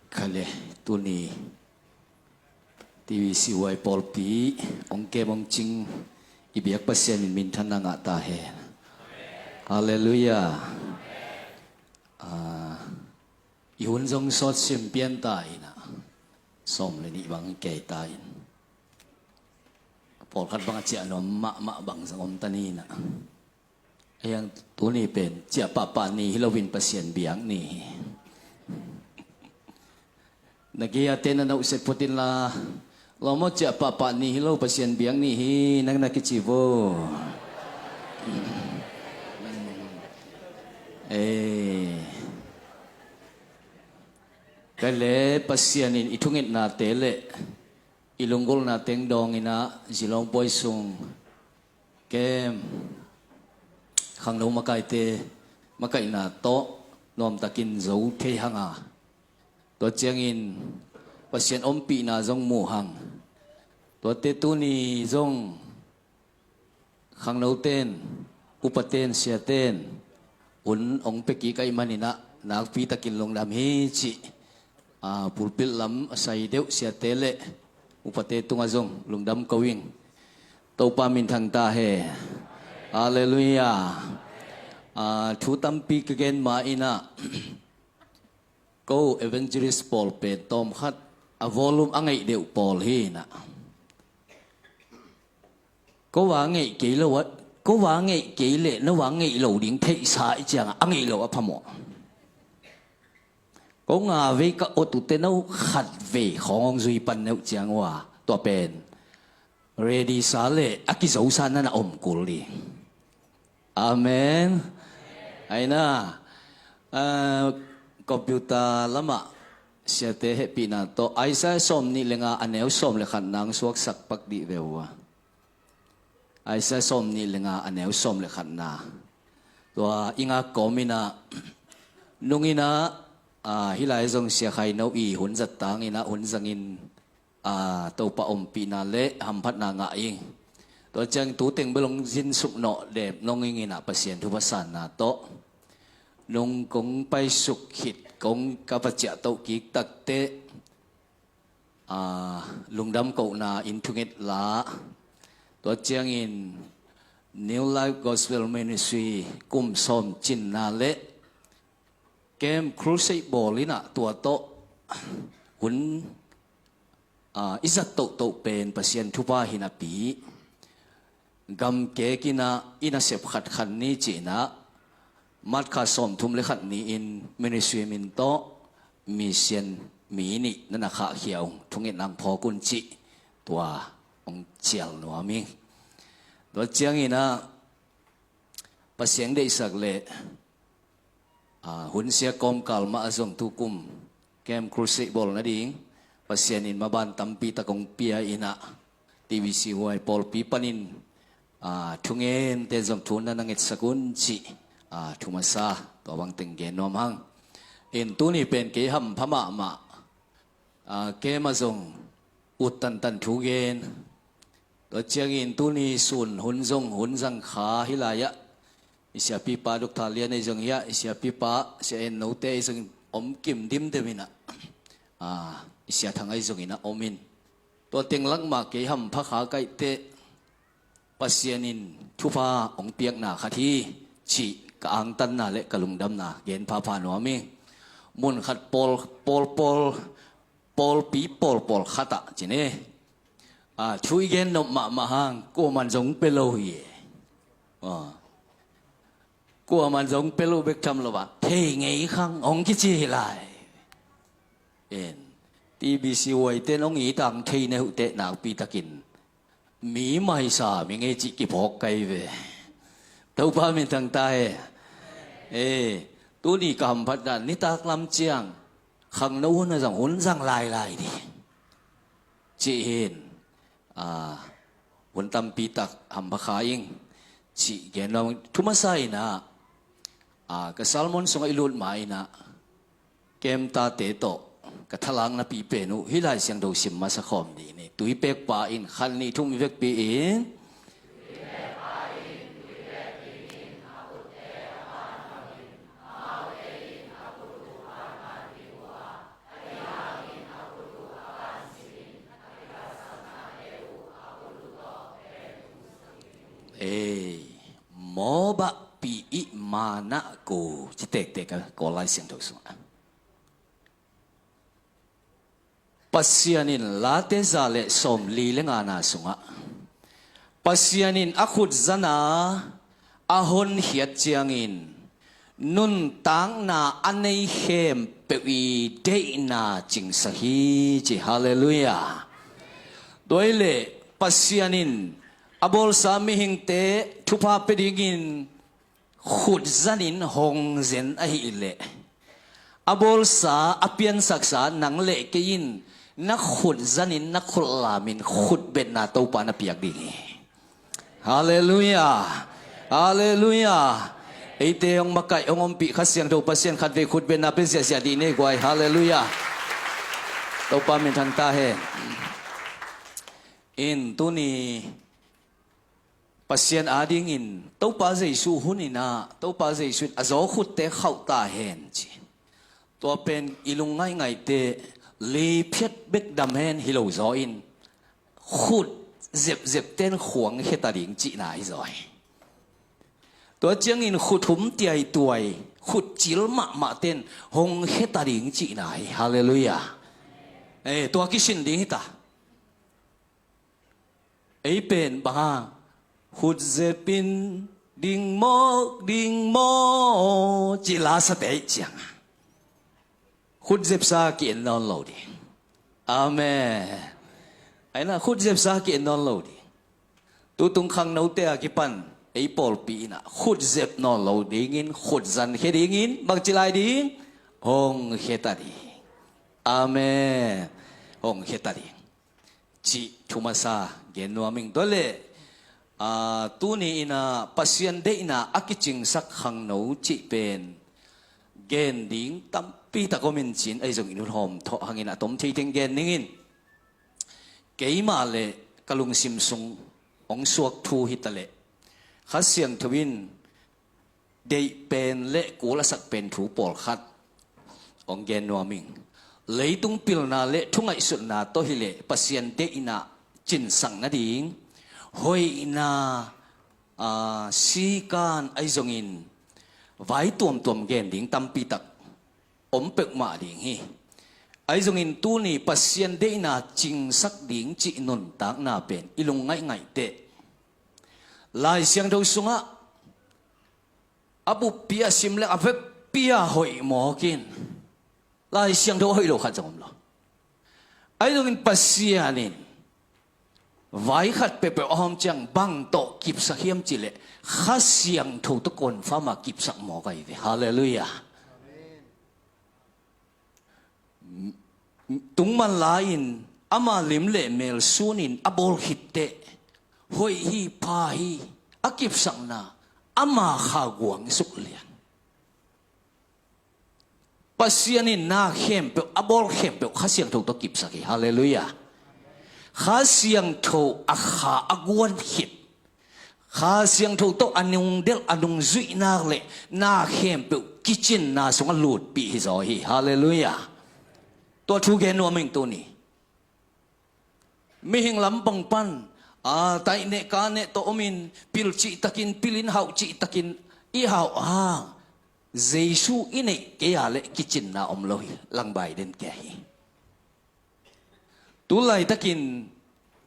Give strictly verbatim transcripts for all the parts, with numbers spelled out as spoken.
Kha le, tuni T V C Y pawlpi hong kem hong cing i biak Pasian in minthanna ngah ta hen. Halleluiah. Ah, i hun zong sawt sim pian ta in ah, sawm le nih bang kei ta in, pawlkhat bang a ciah nuam mahmah bang zong om ta ni in ah. Ahi hang tuni pen ciah pahpah ni hi loin Pasian biak ni hi. Na gei-a te na nauhset phot inla, lawm aw, ciah pahpah ni hi lo, Pasian biak ni hi, nang na kici vo. Eh, kei le Pasian in i thungetnate le i lunggulhna teng dawng in ah, Zilong buai sung kem khangno makaite makaihna tawh nuamtakin zo thei hang a, tua ciangin Pasian ompihna zong mu hang. Tuate tuni zong khangnoten, upaten, siaten hun hong pia kik ahih manin ah, nakpitakin lungdam hi cih, ah, pulpit lam a sai deuh siate le upate tungah zong lungdam ko ing. Topa minthang ta hen. Halleluiah. Ah, thu tampi ka gen ma in ah, ko evangelist pawl pen tawmkhat a volume a ngeih deuh pawl hi in ah, ko va ngeih kei lo a, ko va ngeih kei leh no va ngeih lo ding theihsa i ciangah a ngeih lo a phamawh. Ko nga vei ka ot uh teh no khat vei khawng hong zui pan neuh ciang uh a, tua pen ready sa le a kizosa na na om kul hi. Amen. Aina, ah, computer lamah siate hehpihna tawh Isaiah sawm nih le nga a neu sawm le khatna hong suaksak pak dih ve uh a. Isaiah sawm nih le nga a neu sawm le khatna. Tua i ngak kawm in ah, nung in ah, ah, hih lai zong Sia Khai No i hun zat tang in ah, hun zangin, ah, Topa ompihna le hamphatna ngah ing. Tua ciang tu teng bel hong zinsuk nawh, dep nong ing in ah, Pasian thupha sanna tawh. Nung kong paisuk khit, kong ka va ciahtoh kik takteh, ah, lungdam kohna in thunget la. Tua ciangin New Life Gospel Ministry kum sawm cinna le Camp Crusade bawl in ah, tua tawh hun, ah, i zat tohtoh pen Pasian thupha hi napi, gamkek in ah i nasep khat khan ni cih in ah, March kha sawmthum le khat ni-in ministry min tawh mission mi nih na na khahkhia ung, thungetna hong phawk un cih tua hong cial nuam ing. Tua ciangin ah Pasian deihsak le, ah, hun sia kawmkal mah a zong tukum Camp Crusade bawl nading Pasian in maban tampi tak hong pia in ah, T V C Y pawlpi panin, ah, thungente zong thu na na ngetsak un cih, ah, thu masa tua bang teng gen nuam hang. In tuni pen kei hampha mahmah, ah, kem a zong ut tantan thu gen. Tua ciangin tuni sun hun zong hun zang kha hih lai-ah i siapipa Doctor Lian ei zong hi-ah, i siapipa Sia En Note ei zong om kim dimdem in ah, ah, i sia Thang ei zong in ah om in. Tua teng lak mah kei hampha kha kaih teh Pasian in thupha hong piakna khat hi cih ka angtanna le ka lungdamna gen phapha nuam ing. Mun khat pawl, pawl, pawl, pawlpi pawlpawl khatah cin e, ah, thu i gen nop mahmah hang kuaman zong pia lo hi e. Ah. Kuaman zong pia lo bek tham lo ah, thei ngei khang hong kici hi lai. En, T B C Y ten hong it a, hong thei na hi uh teh nakpi takin mi maisa mi ngei cih kiphawk kai ve. Topa minthang ta e. Eh, tuni ka hamphatna, nitak lam ciang khangno hun a zang, hun zang lailai dih cih hi in, ah, hun tampi tak hampha kha ing cih gen nuam. Thu masa in ah, ah, ka sermon sungah i lut ma in ah, kemtate tawh ka thalak napi pen uh hih Lai Siangtho sim masa khawm dih ni. Tuipekpa in khat nih thum i vekpi in. Ei, mawbahpih ih manah ko, ci tektek a Kawl Lai Siangtho sungah. Pasian in Late za le sawmli le ngana sungah, Pasian in a khutzana a honkhiat ciangin nuntakna a nei khempeuh i deihna cingsak hi, ci. Halleluiah. Tua hi leh Pasian in a bawlsa mihingte thupha pia dingin khut zanin hong zen ahih leh, a bawlsa, a piansaksa nang le kei in na khut zanin, na khut lamin khutbetna Topa na piak ding hi. Halleluiah. Halleluiah. Eite hong makaih, hong ompih Kha Siangtho Pasian khatvei khutbetna pia ziahziah dih ni guai. Halleluiah. Topa minthang ta hen. In tuni Pasian adingin Topa Jesu hunin ah, Topa Jesu in a zaw khutte khauh ta hen, ci. Tua pen i lungngaih ngaihte, liphiat bek dam hen hi lo zaw in, khut zepzep ten khuang kheta ding cihna hi zaw hi. Tua ciangin khut hum tiaituai, khut cil mahmah ten hong kheta ding cihna hi. Halleluiah. Eh, tua kisin ding hita. Ei pen bang a, khut zepin ding mawk ding maw, ci lasate ih ciang a, khut zepsa ki-en nawn lo ding. Amen. Aina khut zepsa ki-en nawn lo ding. Tutung khangnote a kipan ei pawlpi in ah khut zep nawn lo dingin, khut zan khia dingin, bangci lai ding? Hong kheta ding. Amen. Hong kheta ding. Cih thu masa gen nuam ing. Tua leh, aa, tuni in ah Pasian deihna a kicingsak khangno cih pen gen ding tampi tak om in cin, ahi zongin hun hawm thawh hangin a tom thei teng gen ning in. Keimah le ka lungsim sung hong suak thu hi ta leh, Kha Siangtho in deih pen le kul a sak pen thu pawlkhat hong gen nuam ing. Leitung pilna le thu ngaihsutna tawh hi leh Pasian deihna cinsak nading hoihna, aa, sikan ahi zongin vai tuamtuam gen ding tampi tak om peuhmah ding hi. Ahi zongin tuni Pasian deihna cingsak ding cih nuntakna pen i lungngaih ngaih teh Lai Siangtho sungah a buppi a sim le a vekpi a hoih mawk in, Lai Siangtho a hoih lo khat zong om lo. Ahi zongin Pasian in vai khat peuhpeuh a hawm ciang bang tawh kipsak hiam cih leh Kha Siangtho tawh confirm a kipsak mawk ahi ve. Halleluiah. Tungman lai-in ama lim le mel sunin a bawl khit teh hoih hi, pha hi, a kipsakna ama kha guang suk lian. Pasian in na khempeuh, a bawl khempeuh Kha Siangtho tawh kipsak hi. Halleluiah. Kha Siangtho a kha a guan khit, Kha Siangtho tawh a nungdelh, a nungzuih nak le na khempeuh kicinna sungah lutpih hi zaw hi. Halleluiah. Tua thu gen nuam ing tuni. Mihing lampang pan, a, taih neh ka neh tawh omin, pil cihtakin, pil in hauh cihtakin i hauh a, Jesu i neih kei a leh kicinna om lo hi, langbai den kei hi. Tu laitakin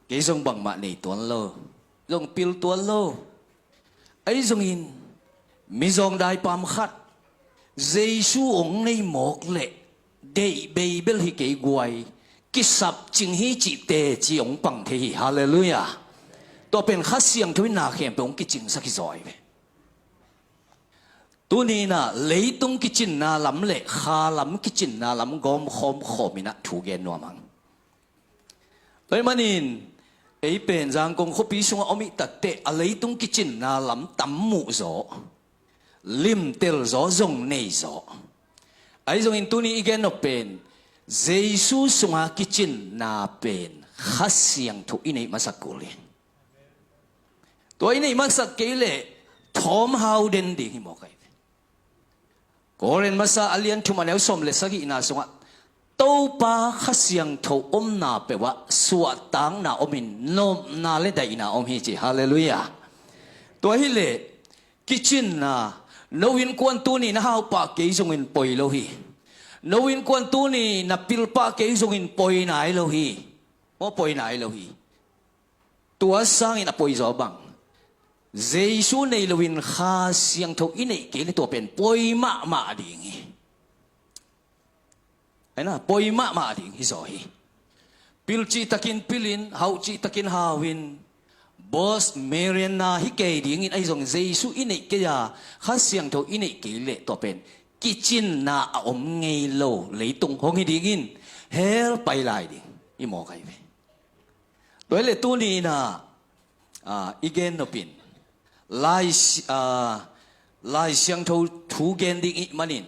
kei zong bangmah nei tuan lo, zong pil tuan lo. Ahi zongin mizawng daipam khat Jesu hong nei mawk leh deih beibel hi kei guai, kisap cing hi cih teci hong pang thei hi. Halleluiah. Tua pen Kha Siangtho in na khempeuh hong kicingsak hi zaw hi ve. Tuni in ah leitung kicinna lam le kha lam kicinna lam gawm khawmkhawm in ah thu gen nuam hang. Tua ahih manin ei pen Zangkong khuapi sungah om i hih takteh a leitung kicinna lam tam muh zaw, limtel zaw, zong nei zaw. Ahi zongin tuni i gen nop pen Jesu sunga kicinna pen Kha Siangtho i neih masak kul hi. Tua i neih masak kei leh thawmhau den ding hi mawk ahi ve. Korin masa a lian thum a neu sawm le sagihna sungah Topa Kha Siangtho omna peuhah suahtakna omin nopna le daihna om hi ci. Halleluiah. Tua hileh kicinna, no innkuan tuni na haupah kei zongin poi lo hi. No innkuan tuni na pilpah kei zongin poi nai lo hi. Maw, poi nai lo hi. Tua sangin a poi zaw bang, Jesu nei loin Kha Siangtho i neih kei le tua pen poi mahmah ding hi. Aina, poi mahmah ding hi zaw hi. Pil cihtakin pilin, hau cihtakin hauin, boss, millionaire hi kei dingin, ahi zong Jesu i neih kei a, Kha Siangtho i neih kei leh tua pen kicinna a om ngei lo leitung hong hi dingin, hell pai lai ding i mawk ahi ve. Tua hileh tuni in ah, ah, i gen nopin, Lai, ah, Lai Siangtho thu gen ding i hih manin,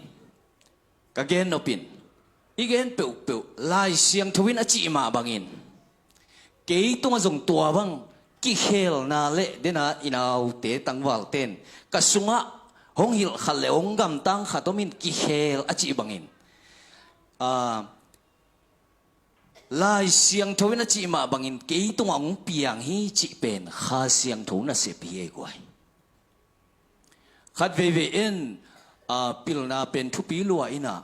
ka gen nopin, i gen peuhpeuh Lai Siangtho in a cih mah bangin, kei tungah zong tua bang kikhelna le dena i naute tangvalten ka sungah hong hilh khat le hong gamtang khat omin kikhel a cih bangin, ah, Lai Siangtho in a cih mah bangin kei tungah hong piang hi cih pen Kha Siangtho nasep hi ei guai. Khat veivei in, a, pilna pen thupi lua in ah,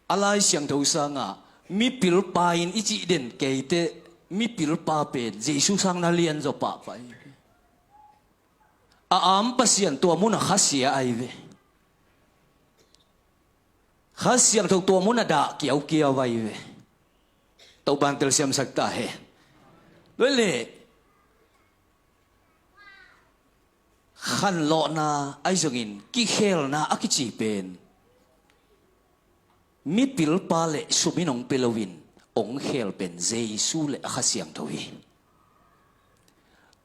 a Lai Siangtho sangah mipilpa in i cih den kei teh, mipilpa pen Jesu sang na lian zaw pahpah hi. A am Pasian tua munah khasia ahi ve. Kha Siangtho tua munah dah kiaukiau ahi ve. Topan telsiamsak ta hen. Loi le khanlawhna ahi zongin kikhelna a kici pen mipilpa le sum in hong pia loin hong khel pen Jesu le a Kha Siangtho hi.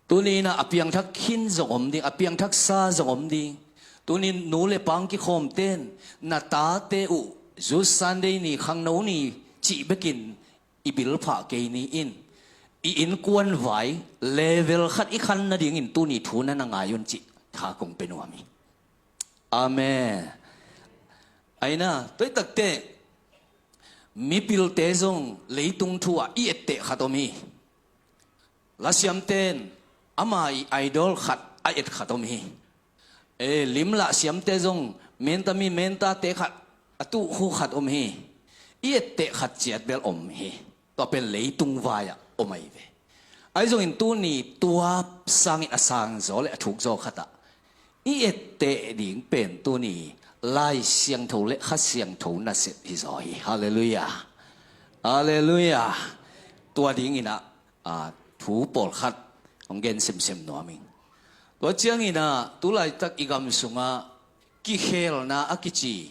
Tuni in ah a piangthak khin zong om ding, a piangthak sa zong om ding. Tuni nu le pa hong kikhawmten na tate uh Youth Sunday ni, khangno ni cih bekin i bilphah kei ni in, i innkuan vai level khat i khan nadingin tuni thu na na ngai un cih tha kong pia nuam hi. Amen. Aina, tua hi takteh mipilte zong leitung thu ah i etteh khat om hi. Lasiamten ama i idol khat a et khat om hi. E, limlah siamte zong menta mi mentate khat a tuh khu khat om hi. I etteh khat ciat bel om hi. Tua pen leitung vai-ah om ahi ve. Ahi zongin tuni tua sangin a sangzaw le a thukzaw khatah i etteh ding pen tuni Lai Siangtho le Kha Siangtho nasep hi zaw hi. Halleluiah. Halleluiah. Tua dingin ah, a, thu pawlkhat hong gen semsem nuam ing. Tua ciangin ah tulaitak i gam sungah kikhelna a kici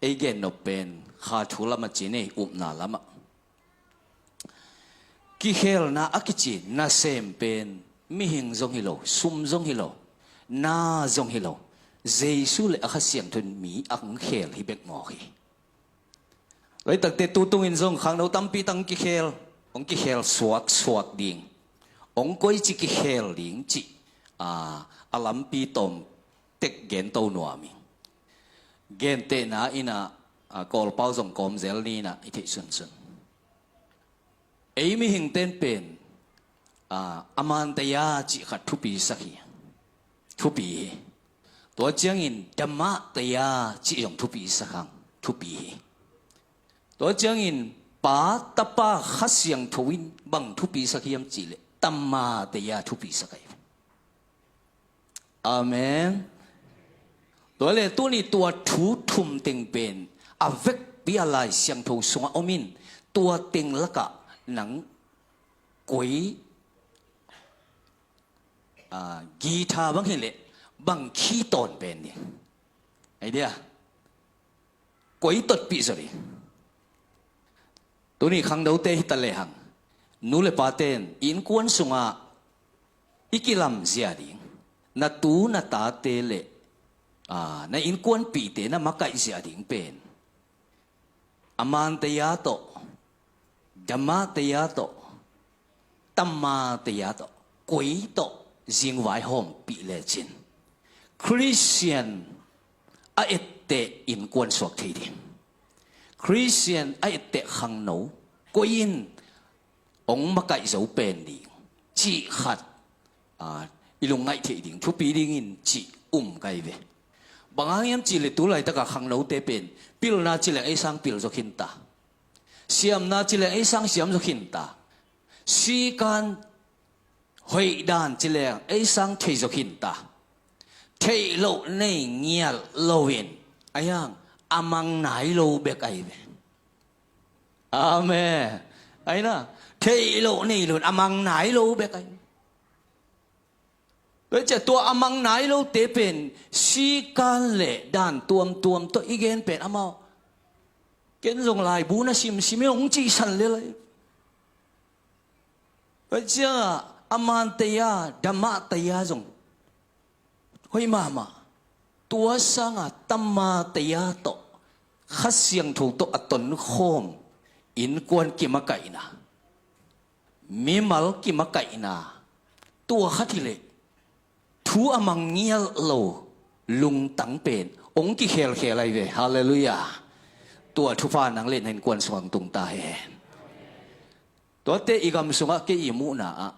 ei gen nop pen kha thu lamah ci nei, upna lamah. Kikhelna a kici nasem pen mihing zong hi lo, sum zong hi lo, na zong hi lo, Jesu le a Kha Siangtho in mi a hong khel hi bek mawk hi. Laitakte tu tungin zong khangno tampi tang kikhel, hong kikhel suaksuak ding, hong koici kikhel ding cih, a, a lampi tawm tek gen to nuam ing. Gentehna in ah, a, Kawlpau zong kawm zel ni in ah i theih sunsun. Ei mihingten pen, a, amanteya cih khat thupisak hi. Thupi hi. Tua ciangin damateya cih zong thupisak hang. Thupi hi. Tua ciangin Pa, Tapa, Kha Siangtho in bang thupisak hiam cihleh tamateya thupisak ahi. Amen. Tua le tuni tua thu thum teng pen a vekpi a Lai Siangtho sungah om in, tua teng lakah nang koi, a, guitar bang hileh bang key tone pen ding. Idea. Koi totpih zaw ding. Tuni khangnote hi ta lehang, nu le paten innkuan sungah i kilamzia ding, na tu na tate le, a, na innkuanpihte na makaihzia ding pen amanteya tawh, damateya tawh, tamateya tawh, koi tawh zingvai hawmpih lecin Khristian a etteh innkuan suak thei ding, Khristian a etteh khangno koi in hong makaih zo pen ding cih khat, a, i lungngaih theih ding, thupi dingin cih um ka hi ve. Bang hang hiam cih leh tu laitaka khangnote pen pilna ci leng ei sang pil zaw khin ta. Siamna ci leng ei sang siam zaw khin ta. Sikan hoih dan ci leng ei sang thei zaw khin ta. Theih loh nei ngial loin a hiang a mang nai lo bek ahi ve. Amen. Aina, theih loh nei loin a mang nai lo bek ahi ve. Tua ciah tua a mang nai lote pen sikan le dan tuamtuam tawh i gen pen amau, ken zong laibu na simsim in hong cihsan lel ahi. Tua ciangah a mantei-a damahtai-a zong hoih mahmah. Tua sanga tamatei-a tawh Kha Siangtho tawh a tonkhawm innkuan kimakaihna, mimal kimakaihna, tua khat hileh thu a mang ngial lo lungtang pen hong kikhelkhel ahi ve. Halleluiah. Tua thupha nang le na innkuan sungah tung ta hen. Tuate i gam sungah kei i muhna ah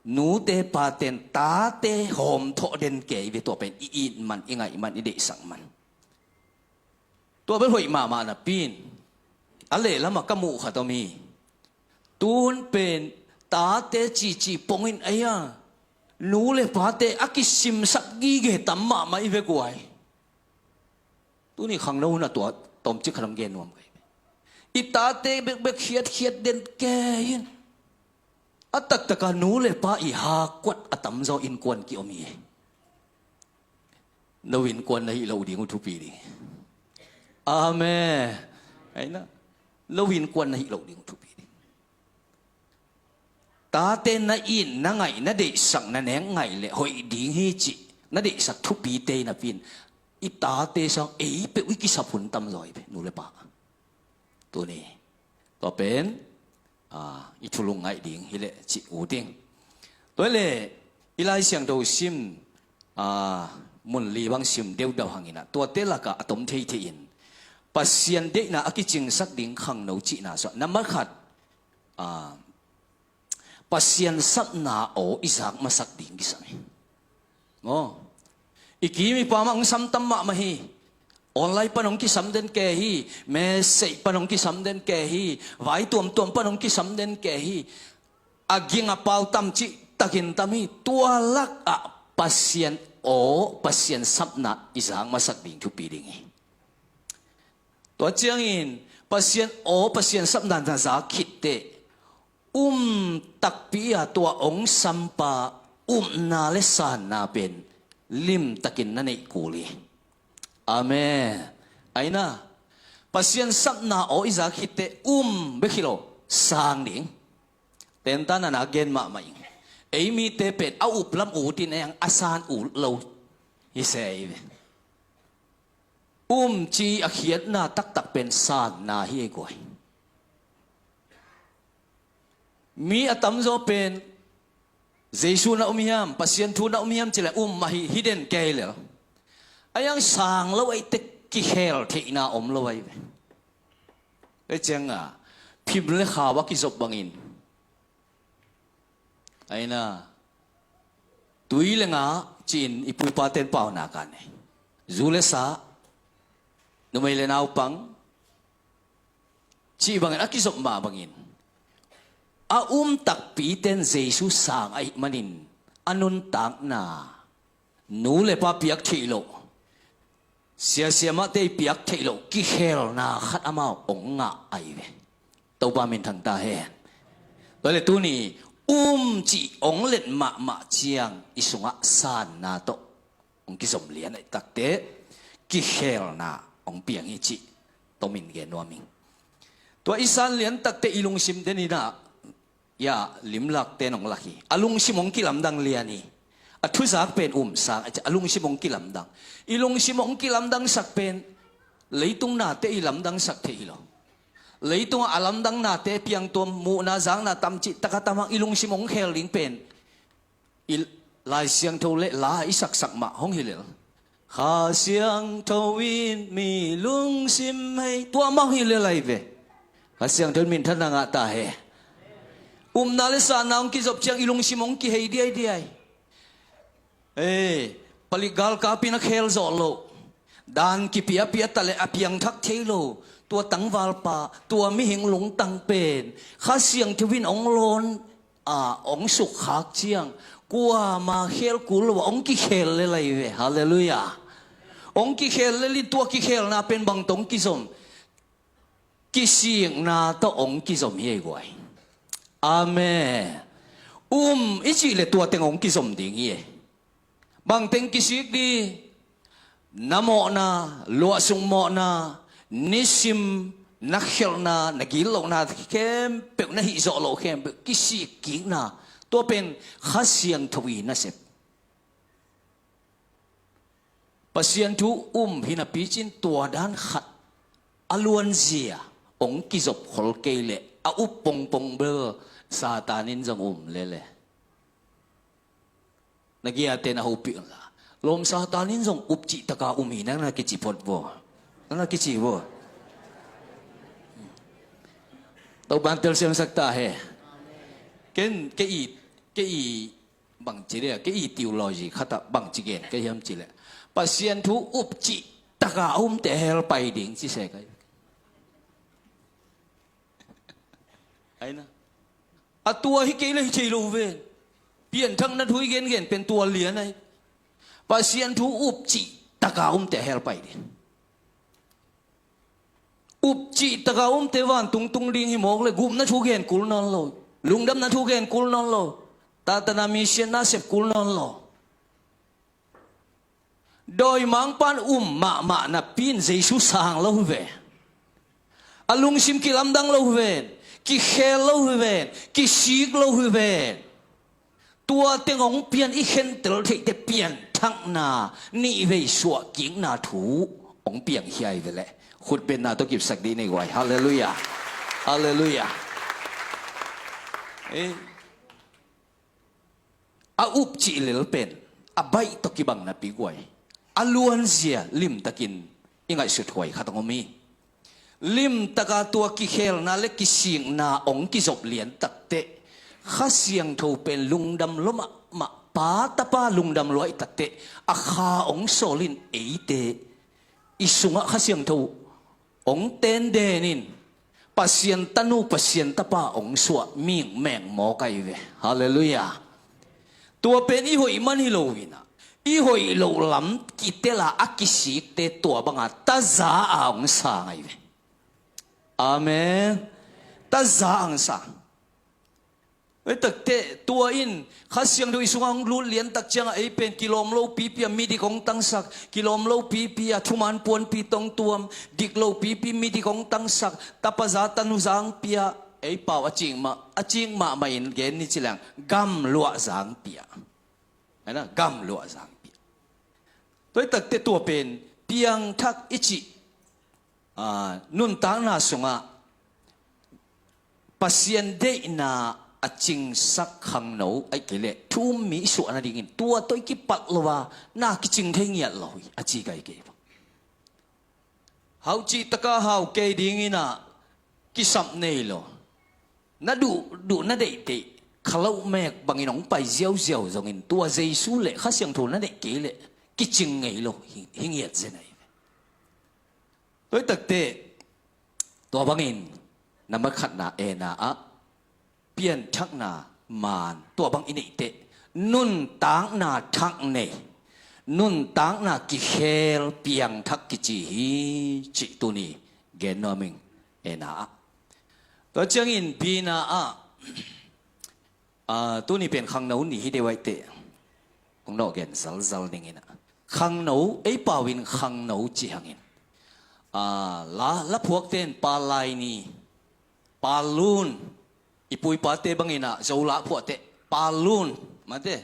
nute paten tate hawmthawh den kei ve. Tua pen i it man, i ngaih man, i deihsak man. Tua bel hoih mahmah napi-in a lehlamah ka muh khat om hi. Tun pen tate cici pongin aia nu le pate a kisimsak gige tam mahmah i ve guai. Tuni khangno hun a tua tomcik khat hong gen nuam ka hi. I tate bekbek khiatkhiat den kei in a taktaka nu le pa i hakuat a tamzaw innkuan ki-om hi. No innkuan na hih loh ding uh thupi ding. Amen. Aina, no innkuan na hih loh ding uh thupi ding. Tate na it, na ngaih, na deihsak, na nek ngaih le hoih ding hi cih na deihsak thupite napi-in i tate sang ei peuh i kisap hun tamzaw hi ve, nu le pa. Tuni tua pen i thulung ngaih ding hileh cih ut ing. Tua hileh i Lai Siangtho sim, mun li bang sim deudau hanginah tuate lakah a tom theithei in Pasian deihna a kicingsak ding khangno cihna suah na makhat Pasian sapna aw i zak masak ding kisam hi. Maw, i kim i pam ah hong samtam mahmah hi. Online pan hong kisam den kei hi. Message pan hong kisam den kei hi. Vai tuamtuam pan hong kisam den kei hi. A ging a pau tam cih takin tam hi. Tua lakah Pasian aw, Pasian sapna i zak masak ding thupi ding hi. Tua ciangin Pasian aw, Pasian sapna na zak khitteh um takpi a tua hong sampa upna le sanna pen limtakin na neih kul hi. Amen. Aina, Pasian sapna aw i zak khitteh um bek hi lo, sang ding. Tentana na gen mahmah ing. Ei mite pen a uplam utin ei ang a san ut lo hi se hi ve. Um ci a khiatna taktak pen sanna hi ei guai. Mi a tamzaw pen Jesu na um hiam, Pasian thu na um hiam cileh um mah hi, hi den kei lel. A iang sang lo ei tek kikhel theihna om lo ei ve. Ei cianga phim le khau a kizop bangin Aina, tui le nga ci-in i pupa ten pauna kan hi. Zu le sa, numei le naupang cih bangin a kizop mah bangin a um takpi ten Jesu sang ahih manin a nuntakna nu le pa piak theih loh, siasia mahte i piak theih loh kikhelna khat amau hong ngah ahi ve. Topa minthang ta hen. Tua le tuni um cih hong let mahmah ciang i sungah sanna tawh hong kizom lian ahi takte kikhelna hong piang hi cih tomin gen nuam ing. Tua i san lian takte i lungsim deninah ia limlakte nong lak hi. A lungsim hong kilamdang lian hi. A thuzak pen um sang a lungsim hong kilamdang. I lungsim hong kilamdangsak pen leitung nate i lamdangsak thei hi lo. Leitungah a lamdang nate piangtuam muhna zakna tamcih taka tamang i lungsim hong khel ding pen i Lai Siangtho le la i saksak mah hong hi lel. Kha Siangtho in mi lungsim hei tua mah hong hi lel ahi ve. Kha Siangtho in minthanna ngah ta he. Upna le sanna hong kizop ciang i lungsim hong kihei diaidiai. Ei, palik galkapin a khel zawh loh, dan kipiapia ta le a piangthak thei lo, tua tangvalpa, tua mihing lungtang pen Kha Siangtho in hong lawn a, hong sukkhak ciang, kuama khel kul lo a hong kikhel lel lai ve. Halleluiah. Hong kikhel lel in tua kikhelna pen bang tawh hong kizom? Kisikna tawh hong kizom hi ei guai. Amen. Um i cih le tua teng hong kizom ding hi ei. Bang teng kisik ding? Na mawhna, luahsuk mawhna, nisim na khialhna, na gitlohna khempeuh, na hih zawh loh khempeuh kisik kikna, tua pen Kha Siangtho i nasep. Pasian thu um hi napi cin tua dan khat a luanzia hong kizop khol kei leh a up pongpong bel Satan in zong um lel e. Na giate na hopih unla, lawm, Satan in zong up cihtaka um hi, nang na kici phot vaw. Nang na kici vaw. Topa'n telsiamsak ta hen. Ken, kei i, kei i bangci dia, kei i theology khat ah bangci gen ka hiam cih leh, Pasian thu up cihtaka a umte hell pai ding ci se ka hi. Ai na. A tua hi kei le hi thei lo ven. Pianthakna thu i gengen pen tua lian ai. Pasian thu up cihtaka umte hell pai ding. Up cihtaka umte vantung tung ding hi mawk le gupna thu gen kul nawn lo. Lungdamna thu gen kul nawn lo. Tatana mission na sep kul nawn lo. Dawimangpa'n um mahmah napi in Jesu sang lo hi ve. A lungsim kilamdang lo hi ven, kikhel lo hi ven, kisik lo hi ven. Tua teng hong pian i khentel theihte pianthakna, nihvei suahkikna thu hong piang hi ai ve leh. Khutbetna tawh kipsak dih nei guai. Halleluiah. Halleluiah. Eh. A up cih lel pen a baih tawh kibang napi guai, a luanzia limtakin i ngaihsut huai khat hong om hi. Limtaka tua kikhelna le kisikna hong kizop liantak teh Kha Siangtho pen lungdam lua mahmah, Pa, Tapa lungdam luaitak teh a Kha hong sawl in eite i sungah Kha Siangtho hong tenden in Pasian tanu, Pasian tapa hong suah mingmeng mawk ai ve. Halleluiah. Tua pen i hoih man hi lo inah, i hoih loh lam kitel a a kisikte tua banga taza a hong sang ai ve. Amen. Taza a hong sang. Ei takte tua in Kha Siangtho i sungah hong lut liantak ciangah ei pen kilawm lo pipi a midik hong tangsak, kilawm lo pipi a thuman puanpi tongtuam, dik lo pipi midik hong tangsak, tapaza tanuza hong pia, ei pau a cing mah, a cing mahmah in gen ni ci leng, gamluahza hong pia. Aina, gamluahza hong pia. Tua ei takte tua pen piangthak i cih a, nuntakna sungah Pasian deihna a cingsak khangno, ahih kei leh thu um mi i suah nadingin tua tawh i kipat lo a, na kicing thei ngiat lo hi, a ci kai kei bang. Hau cihtaka hau kei dingin ah kisap nei lo. Na duh, duh na deihdeih kha loh mek bangin hong pai ziauziau zongin tua Jesu le Kha Siangtho na neih kei leh kicing ngei lo hi, hi ngiat zen ahi ve. Tua hi takte, tua bangin, nambat khatna ena ah, pianthakna maan, tua bang i neih teh, nuntakna thak nei, nuntakna kikhel piangthak kici hi, cih tuni gen nuam ing, ena ah. Tua ciangin bina ah, a, tuni pen khangno ni hi deuh aih teh, kong nawh gen zalzal dingin ah. Khangno, ei pau in khangno ci hangin. A, la, la phuakte in palai ni, palun, i pu i pate bangin ah, Zo la phuahte, palun, mate,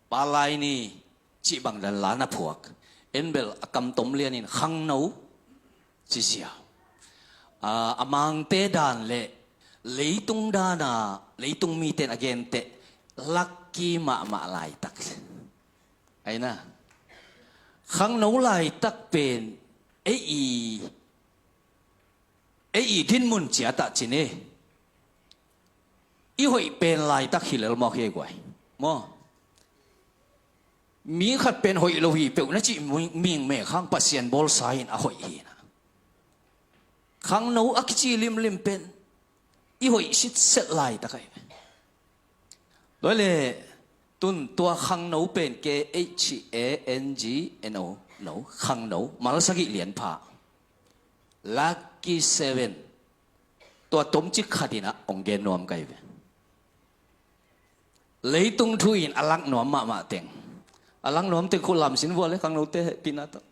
palai ni, cih bang dan la na phuak. En bel a kam tom lianin khangno, ci ziau. A, a mangte dan le leitung dana, leitung mite in a gen teh, lucky mahmah laitak. Aina. Khangno laitak pen, ei i, ei i dinmun ciat ah cin e. I hoih pen laitak hi lel mawk hi ei guai. Maw. Mi khat pen hoih lo hi peuh na cih ming, ming me khang Pasian bawlsa in a hoih hi na. Khangno a kici limlim pen i hoih sitset laitak ahi. Tua le tun tua khangno pen K H A N G N O, no, khangno, mal sagih lian pha. Lucky seven. Tua tomcik khat in ah hong gen nuam ka hi ve. Leitung thu in a lak nuam mahmah teng. A lak nuam teng khu lam sin vua le khangnote hehpihna tawh.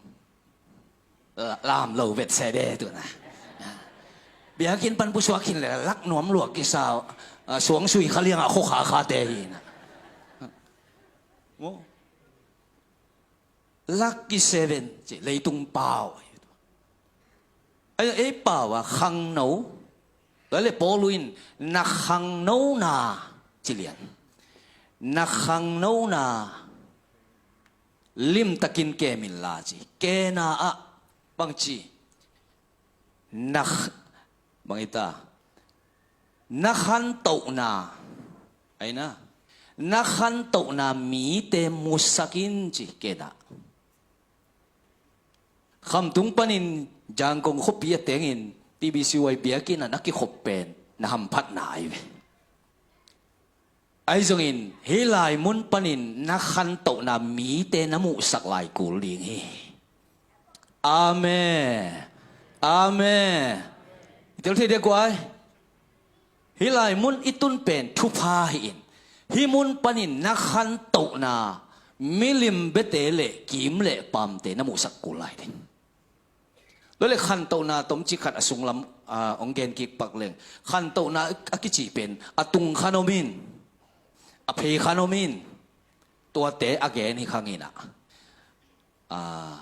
La-, lam lo vet se de tu na. Biakinn pan pusuak khin le lak nuam lua kisa, ah, suang sui kha liang a khua kha kha te hi na. Mo. Lucky seven, ci leitung pau. Ai, ei pau a khangno. Tua le Paulu in na khangnona ci lian. Na khangnona limtakin kem inla ci. Kena ah bang ci. Na kh-, bang i ta. Na khantohna. Ai na. Na khantohna mite musak in ci kena. Khamtung panin Yangon khuapi a tengin T B C Y biakinn ah na kikhop pen na hamphatna ahi ve. Ahi zongin hih lai mun panin na khantohna mite na muhsak lai kul ding hi. Amen. Amen. I tel thei dek guai. Hih lai mun i tun pen thupha hi in. Hih mun panin na khantohna milim bete le kim le pamte na muhsak kul lai ding. Tua le khantohna tomcik khat a sunglam, ah, hong gen kik pak leng. Khantohna a kici pen a tung khan om in, a phei khan om in, tuate a gen hi khang in ah. Ah,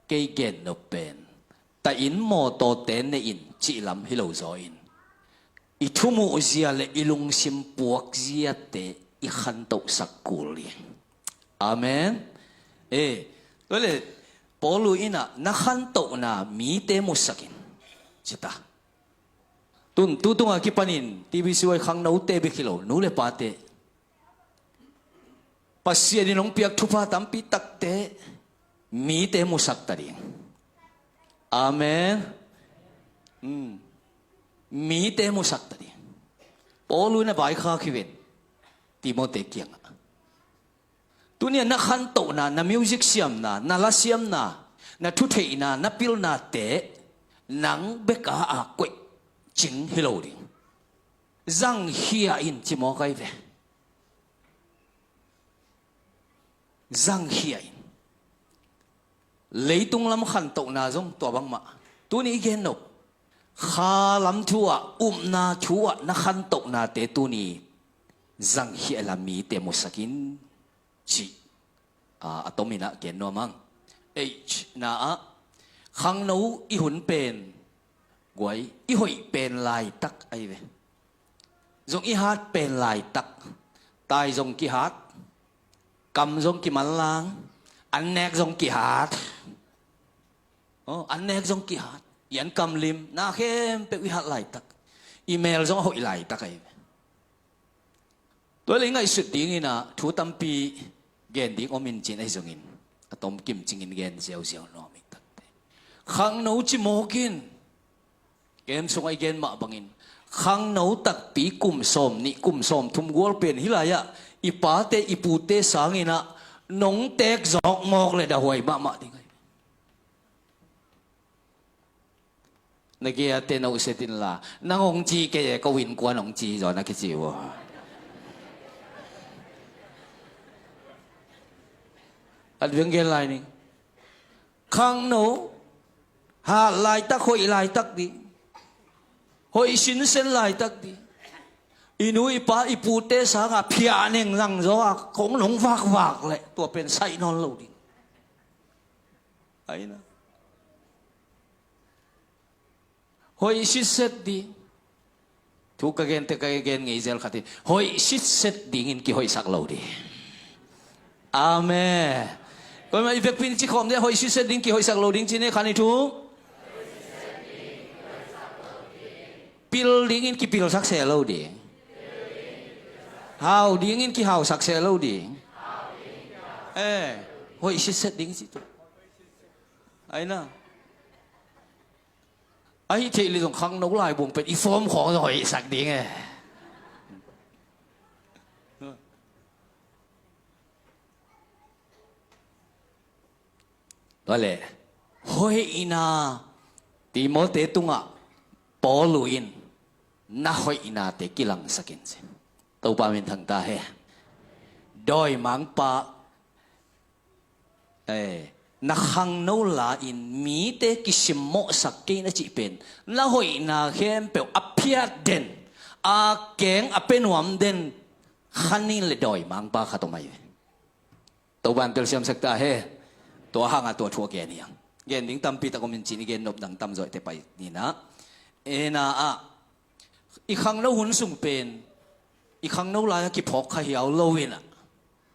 kei gen nop pen ta in mawtawte ne in cih lam hi lo zaw in. I thumuh zia le i lungsim puak ziate i khantohsak kul hi. Amen. Eh, tua le Paulu in ah na khantohna mite musak in. Ci ta. Tun, tu tunga kipanin T B C Y khangnote bek hi lo, nu le pate. Pasian in hong piak thupha tampi takte mite musak ta ding. Amen. Hmm. Mite musak ta ding. Paulu in a vaikhak hi ven. Timote kiangah. Tuni a na khantohna, na music siamna, na la siamna, na thutheihna, na pilnate nang beka a koih cing hi lo ding. Zangkhia in ci mawk ahi ve. Zangkhia in. Leitung lam khantohna zong tua bangmah. Tuni i gen nop. Kha lam thu ah, upna thu ah na khantohnate tuni zangkhia la mite musak in ci. Ah, a tom in ah gen nuam ang. H na ah. Khangno i hun pen. Guai, i hoih pen laitak ahi ve. Zong i hat pen laitak. Tai zong kihat. Kam zong kimanlang. An nek zong kihat. Oh, an nek zong kihat. I an kam lim. Na khempeuh i hat laitak. I mel zong a hoih laitak ahi ve. Tua le i ngaihsut dingin ah thu tampi gen ding om in cin ahi zongin a tom kim cingin gen ziauziau nuam hi takte. Khangno ci mawk in. Kem sungah i gen mah bangin khangno takpi kum sawm nih kum sawm thum gual pen hih lai-ah i pate i pute sangin ah nong teek zawk mawk le dahuai mahmah ding ahi. Na gei a te na uset inla nang hong ci kei e, ko innkuan hong ci zaw na kici uh. At veng gen lai ning. Khangno hat laitak, hoih laitak ding. Hoih sinsen laitak ding. I nu i pa i pute sangah phiah neng zang zaw a kong nong vakvak leh tua pen saih nawn lo ding. Aina. Hoih sitset ding. Thu ka gen te ka gen ngei zel khat hi. Hoih sitset dingin kihoihsak lo ding. Amen. Koimah i vekpin ci khawm ding, hoih sitset ding kihoihsak lo ding ci ne khan i thu. Pil dingin kipilsak se lo ding. Hau dingin kihausak se lo ding. Eh, hoih sitset ding ci tu. Ai na. Ahi thei leh zong khangno lai buang pen i form khawng zong hoihsak ding e. Tua leh hoihna Timote tungah Paul in na hoihnate kilangsak in ci. Topa min thang ta hen. Dawimangpa, eh, na khangno la-in mite kisimmawhsak kei na cih pen na hoihna khempeuh a phiat den, a keng a pia nuam den khan in leh dawimangpa khat om ahi ve. Topa in telsiamsak ta hen. Tua hangah tua thu a gen hi hang. Gen ding tampi tak om in ci-in i gen nop dang tamzaw i teh pai ni na. Ena ah i khangno hun sung pen i khangno lai-ah kiphawk kha hiau lo in ah,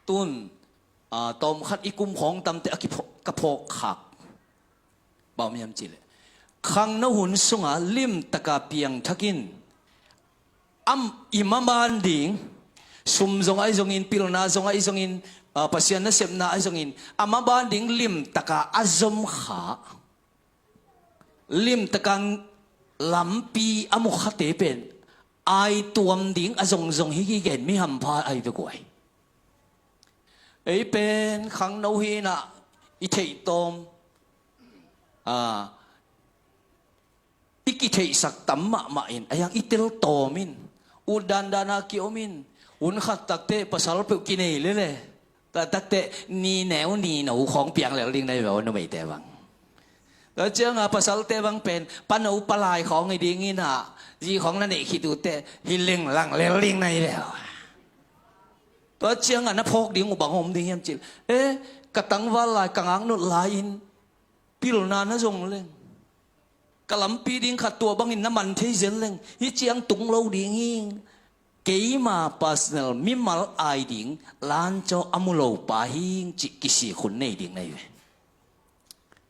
tun, ah, tawmkhat i kum khawng tamte a kiphawk, ka phawk khak. Bang om hiam cih leh khangno hun sungah limtaka piangthak in, am, i maban ding, sum zong ahi zongin, pilna zong ahi zongin, ah, Pasian nasepna ahi zongin, a maban ding limtaka a zom kha, limtaka lampi a mu khate pen aituam ding a zongzong hi kigen mi hampha ahi ve guai. Ei pen khangno hi in ah i theihtawm, ah, i kitheihsak tam mahmah in, a hiang i teltawm in, ut dandan a kiom in, hun khat takteh pasal peuh kinei lele. Tua takteh ni neu ni no khawng piang lel ding na hi ve, numeite bang. Tua ciangah pasalte bang pen pano palai khawng hi ding in ah, zi khawng na neih khit uh teh hi lenglang lel ding na hi ve. Tua ciangah na phawk ding uh bang om ding hiam cih leh, eh, ka tangval lai, ka ngaknot lai-in pilna na zong leng, ka lampi ding khat tua bangin na man thei zen leng, hih ciang tung lo ding hi. Keima personal mimal ai ding lancaw a mu lo pa hi cih kisik hun nei ding na hi ve.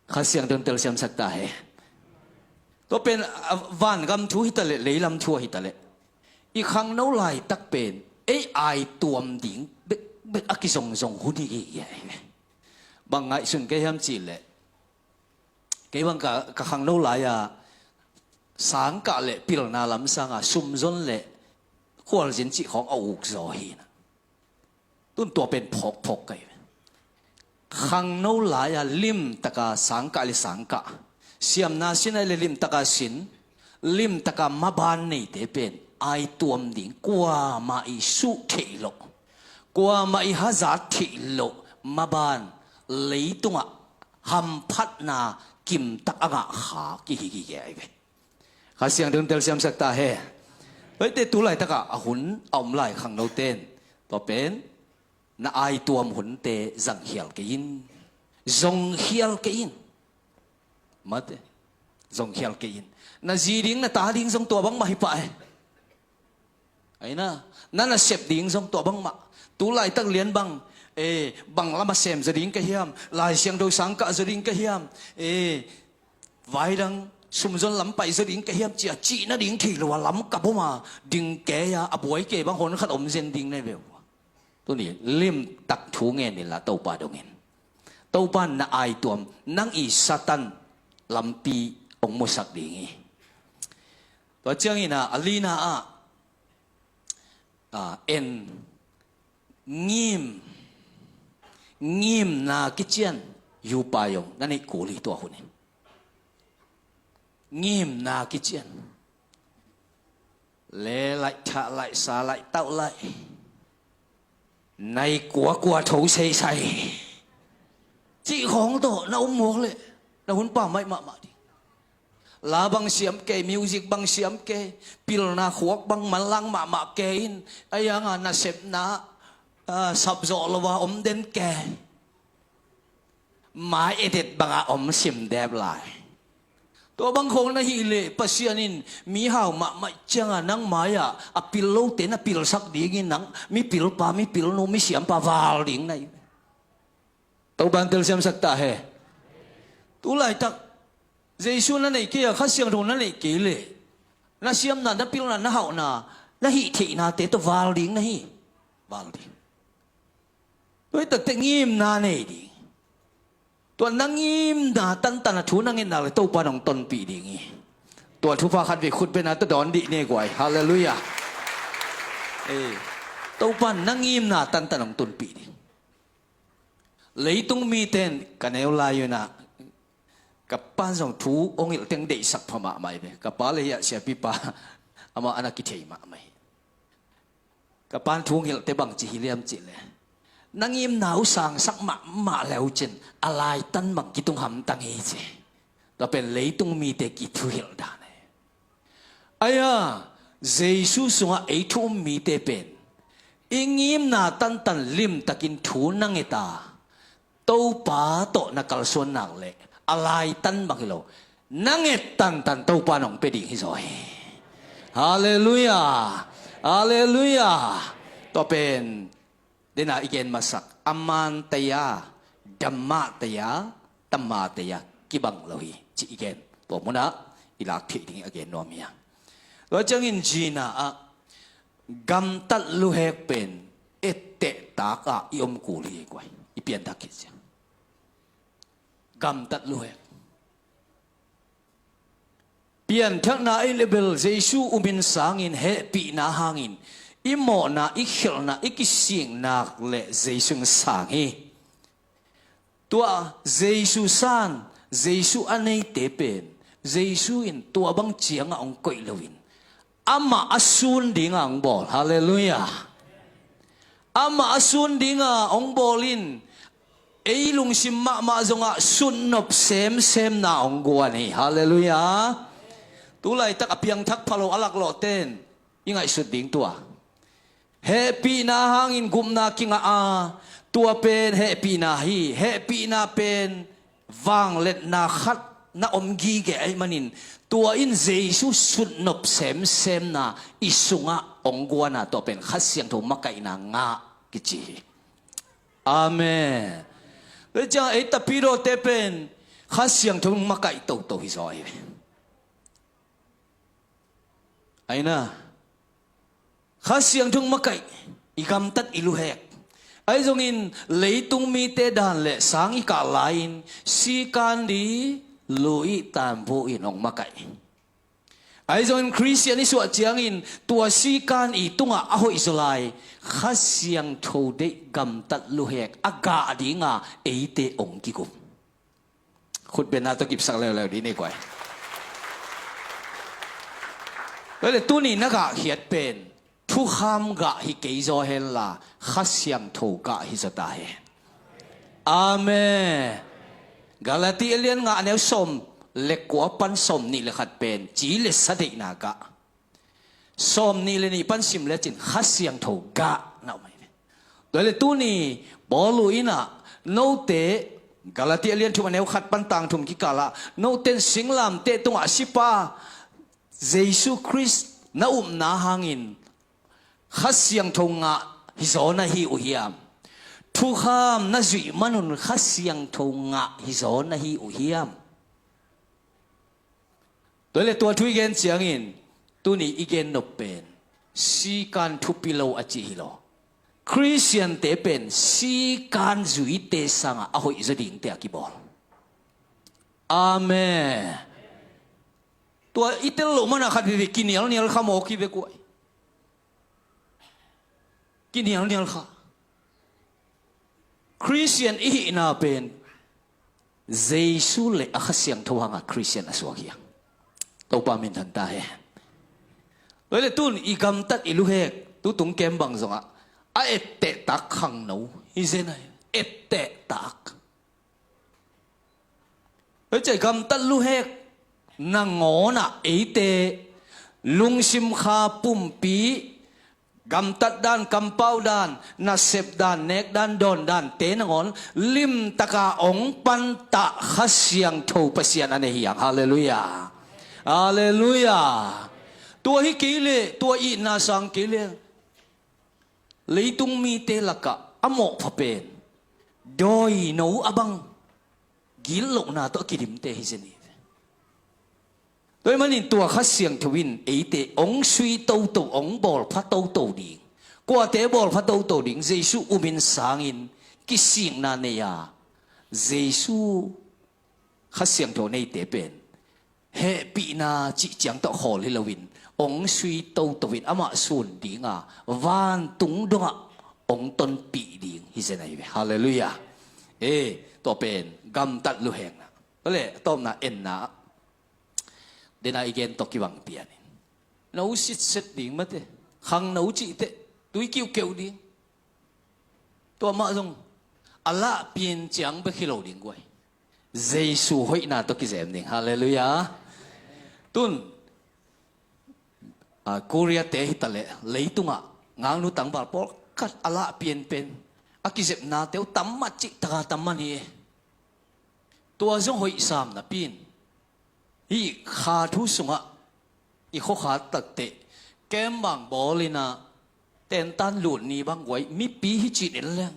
Kha Siangtho in telsiamsak ta hen. Tua pen, ah, vangam thu hi ta leh, leilam thu hi ta leh, i khangno laitak pen ei aituam ding bekbek a kizongzong hun hi hi hi. Bang ngaihsun ka hiam cih leh, kei bang ka, ka khangno lai-a sangkah leh pilna lam sangah sumzon leh khualzin cih khawng a uk zaw hi na. Tun tua pen phawkphawk ka hi ve. Khangno lai-a limtaka sangkah leh sangkah, siamna sin ai leh limtaka sin, limtaka maban neite pen aituam ding, kuamah i suh theih loh, kuamah i hazat theih loh maban, leitungah hamphatna kimtak a ngah kha kihi kikei ahi ve. Kha Siangtho in telsiamsak ta hen. Tua hi teh tu laitakah a hun a om lai khangnote in tua pen na aituam hunte zangkhial kei in. Zongkhial kei in. Mate. Zongkhial kei in. Na zi ding, na ta ding zong tua bangmah hi pah e. Ai na, na nasep ding zong tua bangmah. Tu laitak lian bang, eh, bang lam a sem zaw ding ka hiam, Lai Siangtho sangkah zaw ding ka hiam, eh, vai dang sumzon lam pai zaw ding ka hiam, ci-a cih nading thei lo a lam kap om a, ding kei a, a buai kei bang hon khat om zen ding na hi ve uh. Tuni limtak thu ngen inla Topa dongin. Topa in na aituam, nang i Satan lampi hong musak ding hi. Tua ciangin a, a lina ah, ah, en, ngim, ngimna kician, yupa yong na neih kul hi tua hun in. Ngimna kician. Le laih, thah laih, sa laih, tauh laih. Nai kuakua tho seisai. Cih khawng tawh na um muak leh na hun pammaih mahmah ding. La bang siam kei, music bang siam kei, pilna khuak bang manlang mahmah kei in, a hiangah nasepna, ah, sapzawh lo a om den kei. Mai edet bangah om sim dep lai. Tua bang khawng na hih leh Pasian in mi hau mahmah ciangah nang mai-ah a pil lote na pilsak dingin nang mipilpa, mipilnu, misiampa val ding na hi. Topa in telsiamsak ta hen. Tu laitak Jesu na neih kei a, Kha Siangtho na neih kei leh na siamna, na pilna, na hauhna, na hih theihnate tawh val ding na hi. Val ding. Tua hi takte ngimna nei ding. Tua na ngimna tantan a thu na ngetnak le Topa nong tonpih ding hi. Tua thupha khat vei khut bengna tawh dawn dih ni guai. Halleluiah. Eh, Topa na ngimna tantan nong tonpih ding. Leitung mite in ka neu lai un ah ka pa zong thu hong hilh teng deihsak pha mahmah hi ve. Ka pa le hiah siapipa amah a na kithei mahmah hi. Ka pan thu hong hilhte bangci hi liam cih leh, na ngimna uh sangsak mahmah le uh cin a laitan bang kitung hamtang hi ci. Tua pen leitung mite kithuhilh dan hi. Aia, Jesu sungah ei thu um mite pen i ngimna tantan limtakin thu na nget a, Topa tawh na kalsuan nak leh a laitan bang hi lo, na nget tantan Topa nong pia ding hi zaw hi. Halleluiah. Halleluiah. Tua pen dena i gen masak, aman taya, damah taya, tamah taya kibang lo hi ci i gen. Tua munah i lak theih ding a gen nuam hi a. Tua ciangin zina ah gamtat luhek pen ettehtak ah i om kul hi guai. I pianthak khit ciang gamtat luhek. Pianthakna ei le bel Jesu umin sangin hehpihna hangin i mawhna, i khelhna, i kisik nak le Jesu in sang hi. Tua Jesu san, Jesu a neite pen Jesu in tua bang ciangah hong koih loin amah a sun dinga hong bawl. Halleluiah. Amah a sun dinga hong bawl in ei lungsim mahmah zongah sutnop semsemna hong guan hi. Halleluiah. Tulaitak a piangthak pha lo a laklawh ten i ngaihsut ding tua. Hehpihna hangin gupna kingah a, tua pen hehpihna hi. Hehpihna pen vangliatna khat na om gige ahih manin tua in Jesu sutnop semsemna i sungah hong guana, tua pen Kha Siangtho makaihna ngah kici hi. Amen. Tua ciang ei Tapidawte pen Kha Siangtho makaih toto hi zaw hi. Aina Kha Siangtho makaih, i gamtat i luhek. Ahi zongin leitung mite dan le sang i kah lai-in sikan di luih tanphu in hong makaih. Ahi zongin Khristian i suah ciangin tua sikan i tungah a hoih zaw lai Kha Siangtho deih gamtat luhek a gah dinga eite hong kigum. Khutbetna tawh kipsak leuleu dih ni kuai. Tua le tuni na gahkhiat pen thukham gah hi kei zaw henla Kha Siangtho gah hi zaw ta hen. Amen. Galati a lian nga a neu sawm le kua pan sawm nih le khat pen ci le sa deihna gah. Sawm nih le nih pan sim lecin Kha Siangtho gah na om hi. Tua le tuni Paul in ah note Galati a lian thum a neu khat pan tang thum kikalah note in singlamteh tungah a sipa Jesu Khrist na upna hangin Kha Siangtho ngah hi zaw na hi uh hiam? Thukham na zuih manun Kha Siangtho ngah hi zaw na hi uh hiam? Tua le tua thu i gen ciangin tuni i gen nop pen sikan thupi lo a ci hi lo. Khristiante pen sikan zuite sangah a hoih zaw dingte a kibawl. Amen. Tua i tel loh mana khat veve kinialnial kha mawk hi ve kuai. Kinialnial kha. Khristian i hihna pen Jesu le a Kha Siangtho hanga Khristian a suak hi a. Topa min thang ta hen. Tua le tun i gamtat i luhek tutung kem bang zongah a ettehtak khangno hi zen a hi. Ettehtak. Hei cei gamtat luhek nangawnah eite lungsim kha pumpi gamtat dan, kampau dan, nasep dan, nek dan, dawn dan te nangawn limtaka ong pantah Kha Siangtho Pasian a nei hiang. Halleluiah. Halleluiah. Tua hi kei leh tua itna sang kei leh leitung mite lakah a mawhpha pen dawino a bang gitlohna tawh a kidimte hi zen hi. Tua hi manin tua Kha Siangtho in eite ong sui toto, ong bawlpha toto ding. Kuate bawlpha toto ding? Jesu umin sangin kisikna nei a, Jesu Kha Siangtho neite pen hehpihna cih ciang tawh khawl hi loin, hong sui toto in amah sun dinga vantung dongah hong tonpih ding hi zen ahi ve. Halleluiah. E, tua pen gamtat luhengna. Tua le tawpna enna dena i gen tawh kibang pianin, no sitset ding mate, khang no cihteh tui kiuhkeuh ding. Tua mah zong a lah pian ciang bek hi lo ding guai. Jesu hoihna tawh kizem ding. Halleluiah. Tun, a, Korea te hi taleh leitungah ngaknu tangval pawlkhat a lah pianpen a kizepnate uh tammat cih taka tamman hi. Tua zong hoih sam napi in hih kha thu sungah i khuakha takteh kembang bawl inah tentan lut ni bang guai mipi hi cin en leng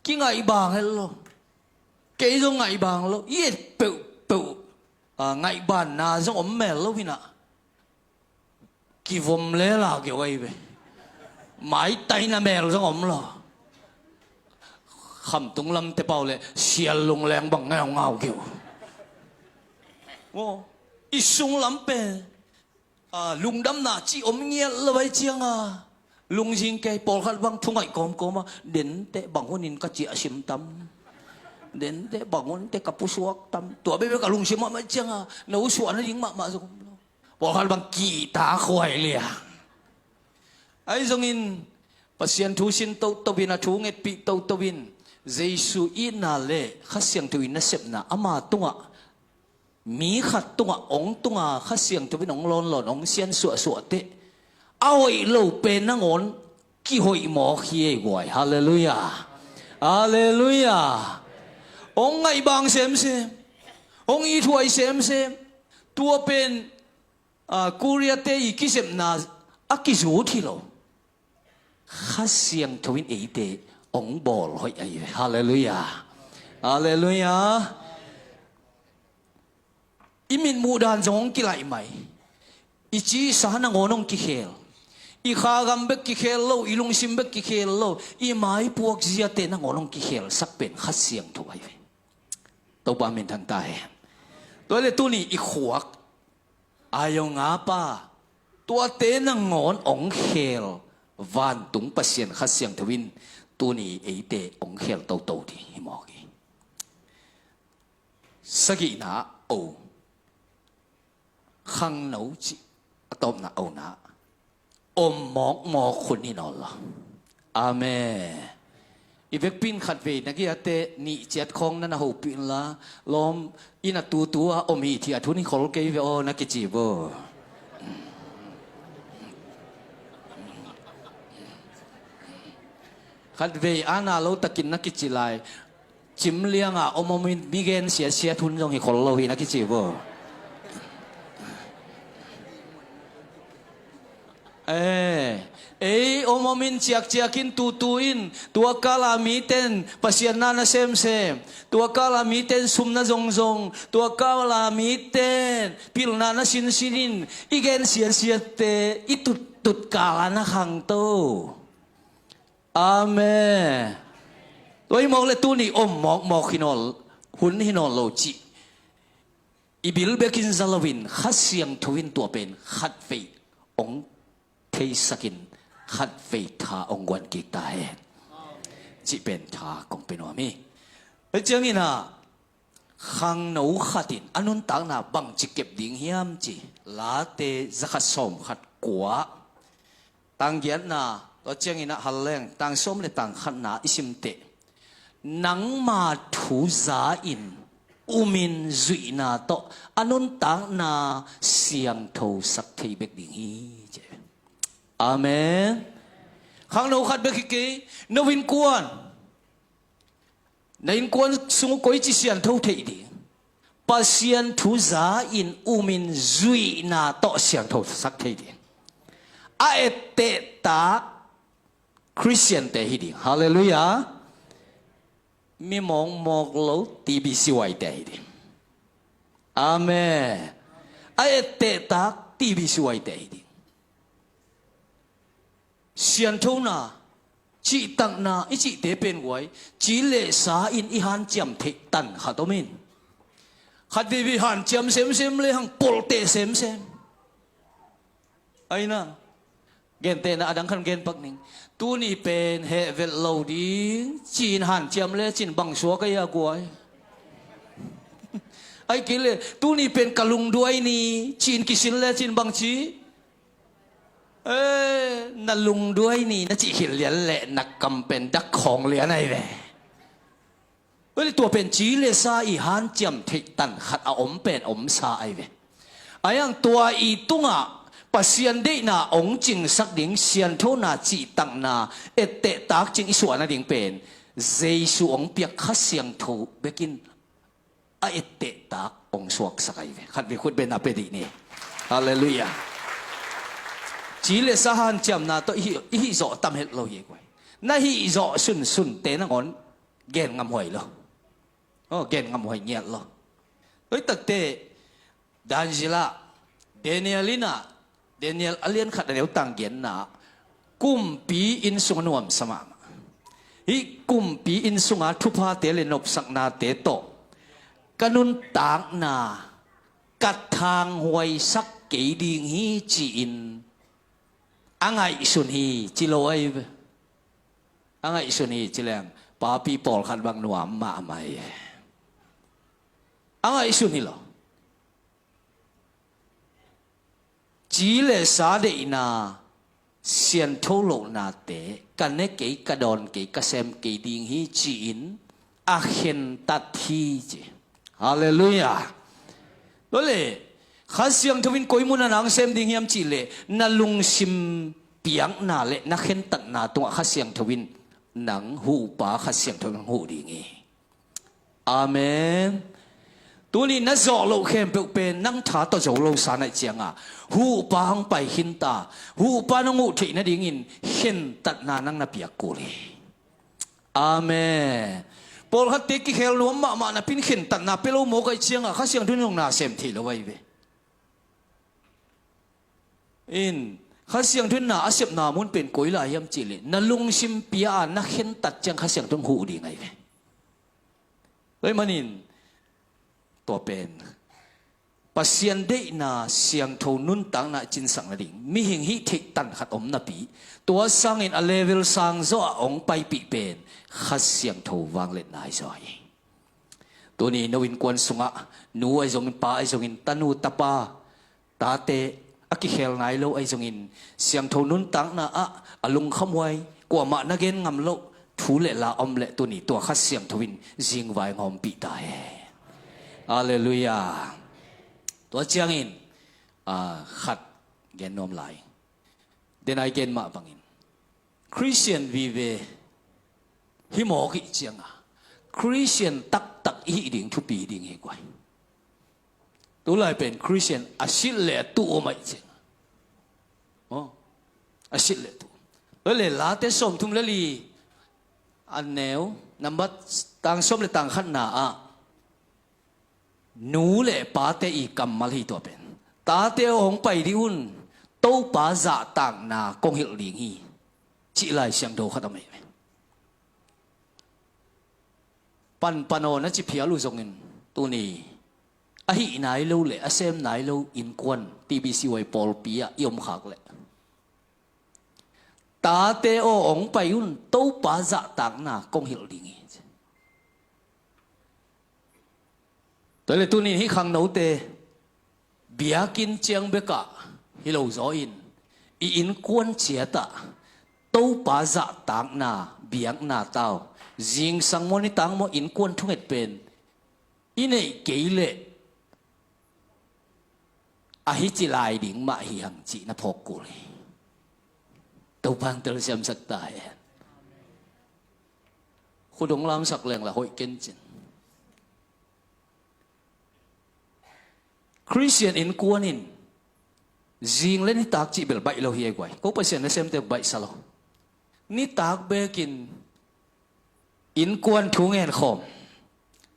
kingaihbang het lo. Kei zong ngaihbang lo, i et peuhpeuh, a, ngaihbanna zong om mel lo hinah kivom le la keu ahi ve. Maitai na mel zong om lo. Khamtung lamte pau le sial lungleng bang ngaungau keu. Maw, i sunglam pen, a, lungdamna ci om ngiat lo ai cianga lungzing kei pawlkhat bang thungaih kawmkawma, denteh bang hunin ka ciahsim tam, denteh bang hunteh ka pusuak tam, tua bebe ka lungsim ah mai cianga no suah nading mahmah zong om lo. Pawlkhat bang kihta khuai lia. Ahi zongin Pasian thu sin toto in, a thu ngetpih toto in, Jesu itna le Kha Siangtho in nasepna ama tungah, mi khat tungah hong tunga Kha Siangtho in hong lawnlawn hong sian suahsuahteh a hoih lo pen nangawn kihoih mawk hi ei guai. Halleluiah. Halleluiah. Hong ngaihbang semsem, hong ithuai semsem. Tua pen, a, Korea te i kizepna a kizut hi lo. Kha Siangtho in eite hong bawl hoih ahi ve. Halleluiah. Halleluiah. I mitmuh dan zong hong kilaih mai. I cisa nangawn hong kikhel. I khagam bek kikhel lo, i lungsim bek kikhel lo, i maipuak ziate nangawn hong kikhelsak pen Kha Siangtho ahi ve. Topa minthang ta hen. Tua le tuni i khuak, a yong a pa, tuate nangawn hong khel vantung Pasian Kha Siangtho in tuni eite hong khel toto ding hi mawk hi. Sagihna, o. Khangno cih a tawpna, o na. Om mawkmawk hun hi nawn lo. Amen. I vekpi in khatvei na giate nih ciat khawng na na hopih inla, lawm inn a tutu a om hi thiat hun hi khol kei ve aw na kici bo. Khatvei ana lo takin na kici lai. Cim lianga om om in mi gen siatsiat hun zong hi khol lo hi na kici bo. Eh, ei om om in ciakciak in tutu in tua kala miten Pasian na na semsem, tua kala miten sum na zongzong, tua kala miten pilna na sinsin in i gen siatsiatte i tuttut kala na khangto. Amen. Tua hi mawk le tuni om mawkmawk hi nawn, hun hi nawn lo cih i bil bekin za loin Kha Siangtho in tua pen khatvei hong theisakin khatvei tha hong guan kik ta hen. Cih pen tha kong pe nuam hi. Hei ciangin ah khangno khat in a nuntakna bangci kep ding hiam ci Late zakhat sawmkhat kua, tang giatna, tua ciangin ah hal leng tang sawm le tang khatna i simteh, nangma thu za in umin zuihna tawh a nuntakna siangthosak thei bek ding hi ci. Amen. Khangno khat bek hi kei, no innkuan, na innkuan sung uh koici siangtho theih ding? Pasian thu za in umin zuihna tawh siangthosak thei ding. A ettehtak Khristiante hi ding. Halleluiah. Mi mawkmawk lo T B C Y te hi ding. Amen. A ettehtak T B C Y te hi ding. Sianthona Cihtakna i cihte pen guai, ci le sa in i hanciam theih tan khat om in. Khat veivei hanciam semsem le hang polteh semsem. Aina. Gentehna adang khan gen pak ning. Tuni pen heh velh lo ding, ci-in hanciam le cin bang suak a ia guai. Ai kei le, tuni pen ka lungduai ni, ci-in kisil le cin bang ci. Eh, na lungduai ni na cih khil lian le na kam pen dak khawng lian ai ve. Tua pen ci le sa i hanciam theih tan khat a om pen omsa ai ve. Ai ang tua i tungah Pasian deihna ong cingsak ding sianthona cihtakna etteh takcing i suah nading pen Jesu ong piak Kha Siangtho bekin a etteh tak ong suaksak ai ve. Khat ve khut bena pe dih ni. Halleluiah. Ci le sa hanciamna tawh i hih zawh tam het lo hi guai. Na hih zawh sunsunte nangawn gen ngamhuai lo. Oh, gen ngamhuai ngiat lo. Oi takte, Daniel ah, Daniel in ah, Daniel a lian khat a neu tang genna, kumpi inn sung a nuamsa mahmah. Hih kumpi inn sunga thuphate le nopsaknate tawh ka nuntakna ka thanghuaisak kei ding hi ci-in a ngaihsun hi ci lo ai ve. A ngaihsun hi ci leng papi pawlkhat bang nuam mahmah hi. A ngaihsun hi lo. Ci le sa deihna siantho lohnate ka ne kei, ka dawn kei, ka sem kei ding hi ci-in a khentat hi ci. Halleluiah. Tua le Kha Siangtho in koi mun a nang sem ding hiam cih leh na lungsim piakna le na khentatna tungah Kha Siangtho in nang huhpa, Kha Siangtho in nang huh ding hi. Amen. Tuni na zawh loh khempeuh pen nang tha tawh zo lo sa naih cianga huhpa hong pai khinta, huhpa nong huh theih nadingin khentatna nang na piak kul hi. Amen. Pawlkhatte kikhel nuam mahmah napin khentatna pia lo mawk aih cianga Kha Siangtho in nong na sem thei lo ahi ve. In Kha Siangtho in na a sepna mun pen koi lai hiam cih leh na lungsim pia a na khentat ciang Kha Siangtho in huh ding ahi ve. Tua ahih manin tua pen Pasian deihna siangtho nuntakna i cinsak nading mihing hih theih tan khat om napi, tua sangin a level sang zawh a hong paipih pen Kha Siangtho vangliatna ahi zaw hi. Tuni no innkuan sungah nu ahi zongin, pa ahi zongin, tanu tapa, tate a kikhel nai lo ahi zongin siangtho nuntakna ah a lungkhamhuai, kuamah na gen ngam loh thu le la om leh tuni tua Kha Siangtho in zingvai hong ompih ta hen. Halleluiah. Tua ciangin, ah, khat gen nuam lai. Denai gen mah bangin Khristian vive hi mawk ih cianga Khristian taktak i hih ding thupi ding hi guai. Tulai pen Khristian a silh le a tuh om aih cianga, oh, a silh le a tuh. Tua le Late sawmthum le li a neu nambat tang sawm le tang khatna ah nu le pate i kammal hi tua pen. Tate aw, hong pai dih un, Topa zahtakna kong hilh ding hi, cih Lai Siangtho khat a mei ve. Panpan aw na ci phial uh zongin tuni a hih nai lo le a sem nai lo innkuan T B C Y pawlpi ah i om khak leh, tate aw, hong pai un, Topa zahtakna kong hilh ding hi. Tua le tunin hih khangnote biakinn ciang bekah hi lo zaw in i innkuan ciatah Topa zahtakna biakna tau, zingsang maw nitak maw innkuan thunget pen i neih kei leh a hi ci lai ding mah hi hang cih na phawk kul hi. Topa in telsiamsak ta hen. Khut hong lamsak leng la hoih kencin. Khristian innkuan in zing le nitak cih bel baih lo hi ei guai. Ko Pasian nasemte baihsa lo. Nitak bekin innkuan thu ngen khawm,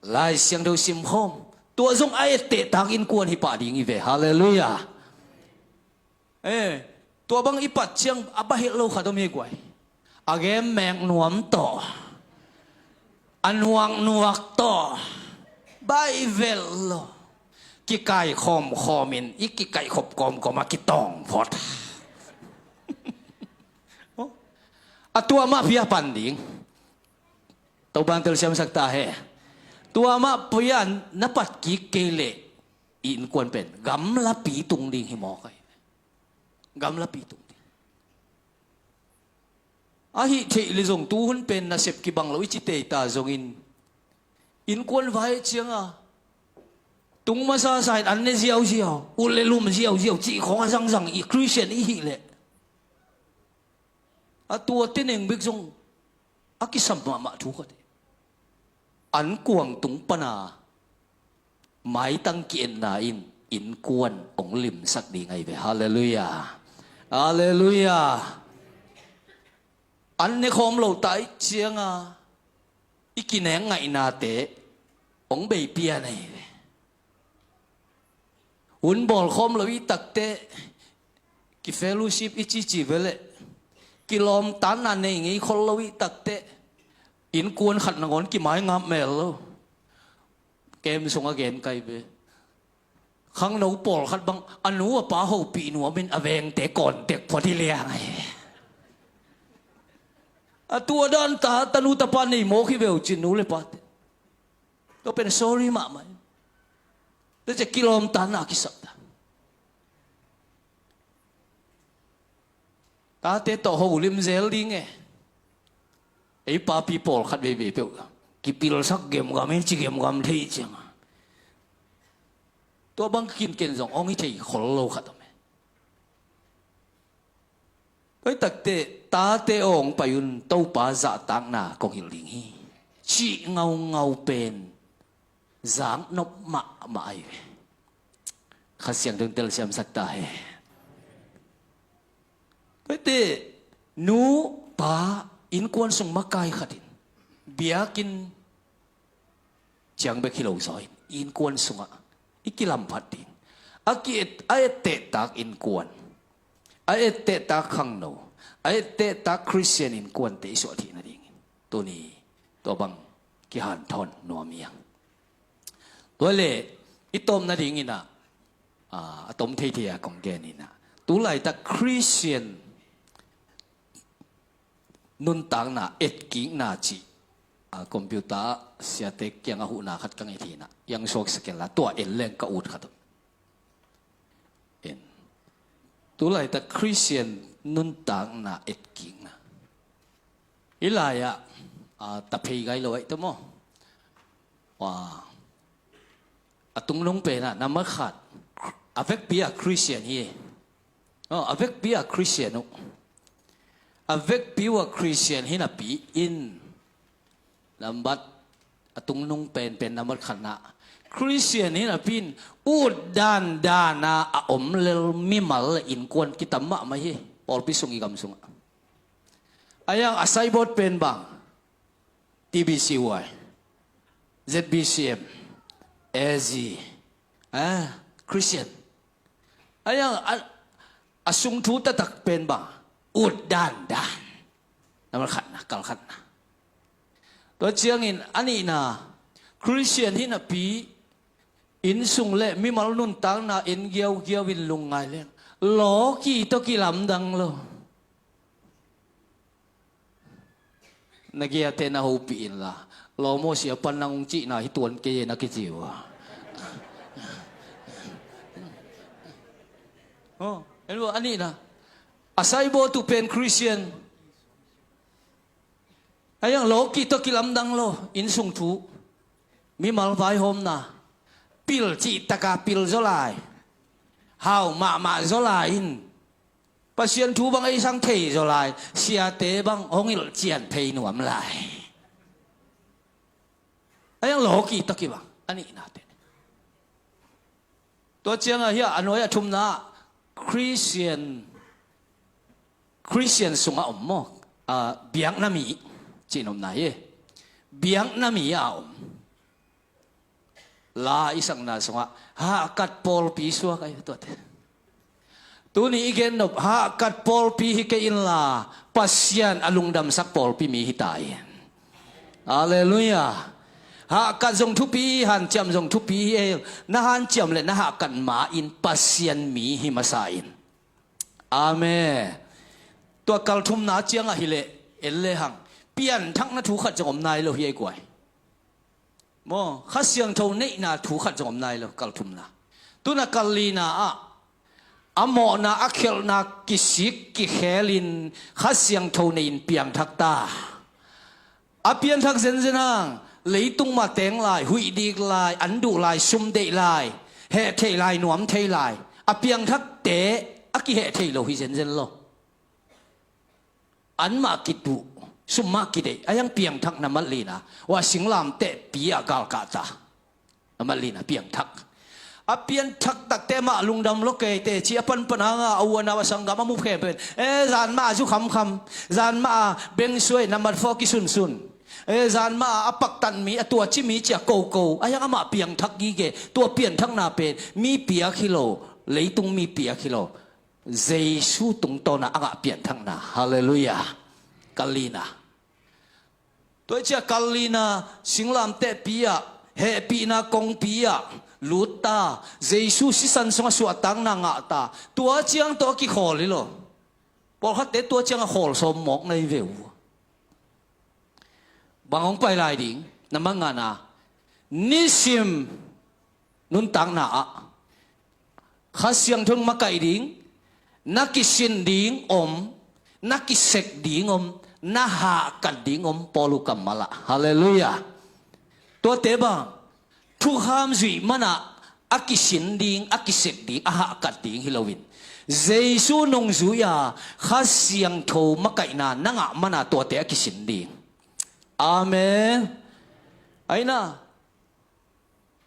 Lai Siangtho sim khawm, tua zong a etteh tak innkuan hi pah ding hi ve. Halleluiah. Eh, tua bang i pat ciang a baih lo khat om hi guai. A gemmek nuam tawh, a nuaknuak tawh, Bible lo kikaikhawm khawmin i kikaikhop kawmkawm a kitawng phot. A tua mah pia pan ding. Topan telsiamsak ta he. Tua mah pia na pat kik kei leh i innkuan pen gamlapi tung ding hi mawk ai. Gamlapi tung ding. Ahi theih le zong tuhun pen nasep kibang lo i ci tei ta zongin innkuan vai cianga tung masa sa in an ne ziauziau, ut le lum ziauziau cih khong a zangzang i Christian i hih leh a tua teneng bek zong a kisam mahmah thu khat hi. An kuang tung pana maitang ki-etna in innkuan hong limsak ding ahi ve. Halleluiah. Halleluiah. An ne khawm lo ta i cianga i kinek ngaihnate hong bei pian ahi ve. Hun bawl khawm lo i takteh, ki fellowship i cici veleh, kilawmtanna nei ngei khol lo i takteh, innkuan khat nangawn kimai ngap mel lo. Kem sung a gen kai ve. Khangno pawlkhat bang a nu a pa hopih nuamin a vengte kawntek phot hi liang ahi. A tua dan ta tanu tapa nei mawk hi veu cin nu le pate. Tua pen sorry mahmah. Tua cia kilawmtanna a kisap ta. Tate tawh ho lim zel ding e. Ei papi pawlkhat veivei peuh kipilsak gemgam in ci gemgam thei cianga tua bang kinken zong hong hi thei khol lo khat om e. Tua hi takteh tate awng pai un Topa zahtakna kong hilh ding hi cih ngaungau pen zaknop mahmah ahi ve. Kha Siangtho in telsiamsak ta he. Tua hi teh nu pa innkuan sung makai khatin biakinn ciang bek hi lo zaw in innkuan sungah i kilamphat ding. A ki-et, a ettehtak innkuan, a ettehtak khangno, a ettehtak Christian innkuante i suah theih nadingin tuni tua bang kihanthawn nuam hiang. Tua le i tawm nadingin ah, a tom theithei a kong gen in ah, tulaitak Christian nuntakna etkikna cih, a, computer siate kiang a huhna khat ka ngaih theihna iang suaksak in la tua en leng ka ut khat om. En. Tulaitak Christian nuntakna etkikna. Hi lai-ah, a, taphei gai lo aih ta maw? Wa. A tungnung penah nambat khat a vekpi a Christian hi. Oh, a vekpi a Christian uh. A vekpi uh a Christian hi napi in nambat a tungnung penpen nambat khatna Christian hi napi in ut dandan a a om lel mimal le innkuan kitam mahmah hi. Pawlpi sung i gam sungah. A yang a saibawt pen bang T B C Y, Z B C M, A Z, ah, Christian. A yang a, a sungthu taktak pen bang ut dandan. Nambat khatna, kal khatna. Tua ciangin a nihna Christian hi napi innsung le mimal nuntakna en giaugiau in lungngai leng lawki tawh kilamdang lo. Na giate na hopih inla lawmaw sia pan nang hong cihna hi tuan kei e na kici uh a. Oh, en uh a nihna a saibawtu pen Christian. A yang lawki tawh kilamdang lo innsung thu. Mimal vaihawmna pil cihtaka pil zaw lai. Hau mahmah zaw lai in Pasian thu bang ei sang thei zaw lai. Siate bang hong hilh cian phei nuam lai. A yang lawki taki bang a nihnate. Tua cianga hia a nuai a thumna Christian Christian sungah om maw? A, biakna mi cihnopna hi. Biakna mi a om. La i sakna sungah hahkat pawlpi suak ahi tuate. Tuni i gen nop, hahkat pawlpi hi kei inla, Pasian a lungdamsak pawlpi mi hi ta in. Halleluiah. Hahkat zong thupi, hanciam zong thupi hi ei. Na hanciam le na hahkat ma-in Pasian mi hi masa in. Amen. Tua kalthumna ciangah hileh, en le hang, pianthakna thu khat zong om nai lo hi ei guai. Maw, Kha Siangtho neihna thu khat zong om nai lo, kalthumna. Tuna kal lina ah, a mawhna, a khialhna kisik kikhelin Kha Siangtho nei-in piangthak ta. A pianthak zenzen hang, leitung mah teng lai, huih dik lai, an duh lai, sum deih lai, heh thei lai, nuam thei lai. A piangthakte a kiheh thei lo hi zenzen lo. Anmah kiduh, sum mah kideih, a hiang piangthak na mat lina, ua singlamteh pi ah galkah ta. Na mat lina piangthak. A pianthak takte mah lungdam lo kei teci a panpan hanga a u a nau a sanggam a mu khempeuh in, e, zan mah a zu khamkham, zan mah a bengsuai na mat fawh kisunsun, e, zan mah a a paktat mi, a tuaci mi ci a koko, a hiang amah piangthak gige, tua pianthakna pen mi piak hi lo, leitung mi piak hi lo. Jesu tungtawna a ngah pianthakna. Halleluiah. Kal lina. Tua i ciah kal lina singlamteh pi ah, hehpihna kongpi ah lut ta. Jesu sisan sungah suahtakna ngah ta. Tua ciang tawh a kikhawl hi lo. Pawlkhatte tua ciangah khawl sawm mawk na hi ve uh. Bang hong pai lai ding, na mangngana. Nisim nuntakna ah Kha Siangtho in makaih ding, na kisin ding om, na kisek ding om, na hahkat ding om, Paul uh kammal ah. Halleluiah. Tuate bang, thukham zuih manah a kisin ding, a kisek ding, a hahkat ding hi loin, Jesu nungzui-a Kha Siangtho makaihna na ngah mana tuate a kisin ding. Amen. Aina,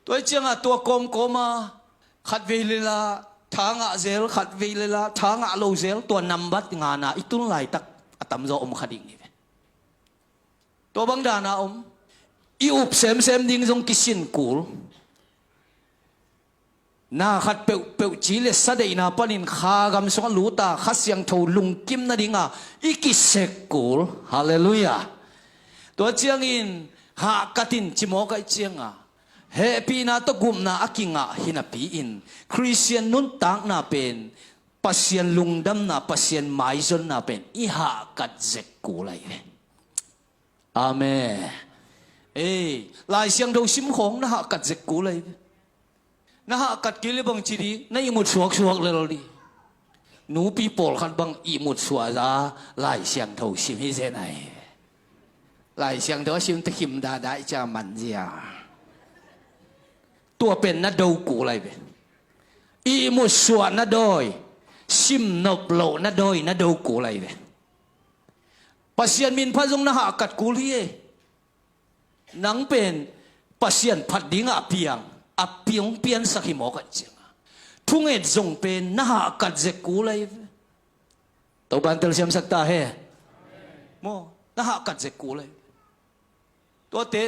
tua i ciangah tua kawmkawma khatvei lela tha ngah zel, khatvei lela tha ngah lo zel, tua nambat ngana i tun laitak a tamzaw om kha ding hi ve. Tua bang dana om, i up semsem ding zong kisin kul. Na khat peuhpeuh ci le sadeihna panin Kha gam sungah luta Kha Siangtho lungkim nadinga i kisek kul. Halleluiah. Tua ciangin hahkat in cimawk aih cianga hehpihna tawh gupna a kingah hinapi-in Khristian nuntakna pen Pasian lungdamna, Pasian maizonna pen i hahkat zek kul ahi ve. Amen. Ei, Lai Siangtho sim khawng na hahkat zek kul ahi ve. Na hahkat kei le bang ci ding, na ihmut suaksuak lel ding. Nupi pawlkhat bang ihmut suahza Lai Siangtho sim hi zen ahi. Lai Siangtho a sim takhim dahdah i ca manzia. Tua pen na do kul ahi ve. Ihmut suah na dawi, sim nop loh na dawi, na do kul ahi ve. Pasian min phat zong na hahkat kul hi e. Nang pen Pasian phat dingah a piang, a piang piansak hi mawk aih cianga thunget zong pen na hahkat zek kul ahi ve. Topan telsiamsak ta he. Maw, na hahkat zek kul ahi ve. Tuate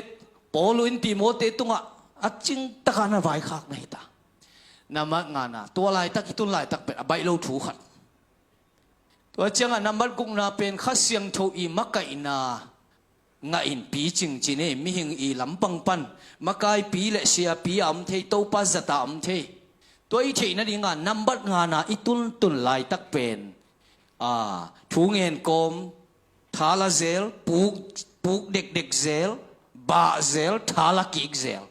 Paul in Timote tungah a cingtaka na vaikhak na hita. Nambat ngana, tua laitak i tun laitak pen a baih lo thu khat. Tua ciangah nambat gukna pen Kha Siangtho i makaihna ngahin picing cin hi. Mihing i lampang pan makaipi le siapi a om thei, Topa zata a om thei. Tua i theih nadinga nambat ngana i tuntun laitak pen, a, thu ngen kawm, thala zel, puk, puk dekdek zel, bah zel, thala kik zel.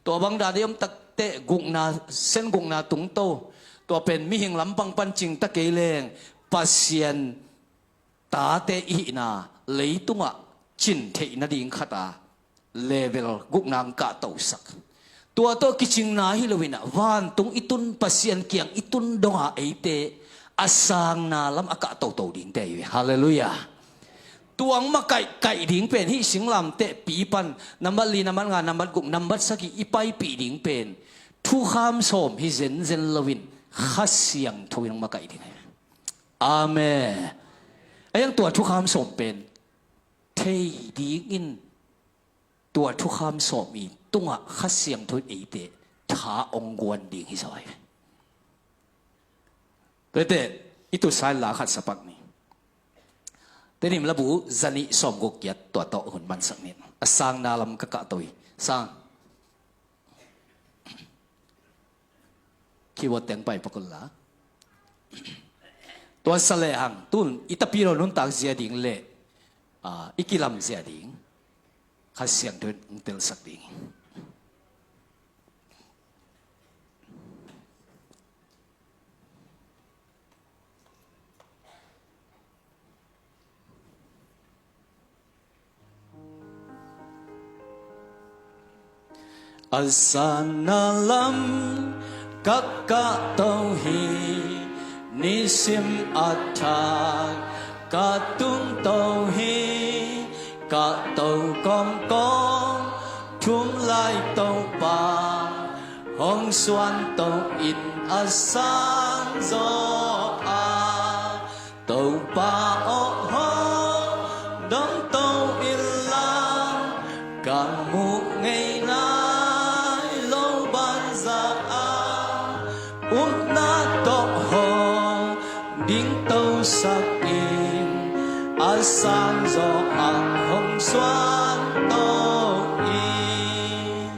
Tua bang dana i om takteh gukna, sen gukna tungto. Tua pen mihing lampang pan cingta kei leng Pasian tate i hihna leitungah cin theih nading khata level gukna ang kahtosak. Tua tawh kicingna hi loinah vantung i tun, Pasian kiang i tun donga eite a sangna lam a kahtoto dingte hi ve. Halleluiah. Tuang makaih kaih ding pen hih singlamteh pi pan nambat li, nambat nga, nambat guk, nambat sagih i paipih ding pen thukham sawm hi zenzen loin Kha Siangtho in hong makaih ding hi. Amen. A hiang tua thukham sawm pen thei dingin tua thukham sawm i tungah Kha Siangtho in eite tha hong guan ding hi zaw hi. Tuate i tusa in la khat sa pak ni. Tedim labu zanih sawmguk kiat tua tawh hun mansak ni. A sangna lam ka kahto hi. Sang. Keyboard teng pai pak un la. Tua sa lehang tun i tapidaw nuntak zia ding le, ah, i kilam zia ding Kha Siangtho in hong telsak ding hi. A sangna lam ka kahto hi, nisim a thak ka tungto hi, kahto kawmkawm thum lai Topa hong suanto in a sang zaw a. Topa aw hong dongto inla, ka muh ngei nai lo banzah a, upna tawh hong dingtosak in, a sang zaw a hong suanto in.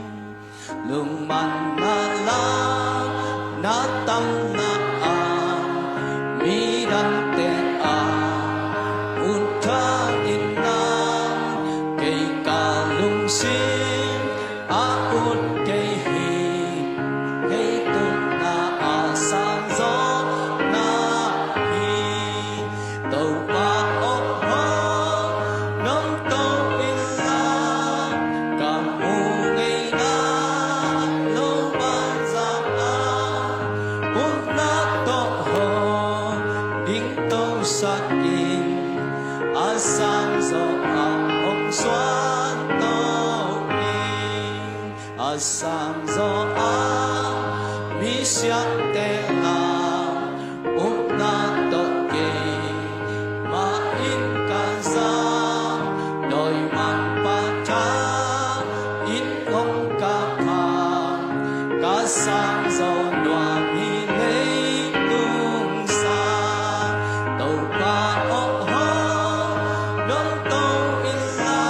Lungmanna la na tamna a, midangte a ut thang in na, kei ka lungsim a ut kei hi, kei tutna a sang zaw na hi. Topa aw hong dongto inla, ka muh ngei nai lo banzah a, upna tawh hong dingtosak in, a sang zaw a hong suanto in. A sang zaw a misiangtho la, upna tawh keimah in ka za, dawimangpa tha in hong ka pha, ka sang zaw nuam hi leitung sa. Topa aw hong dongto inla,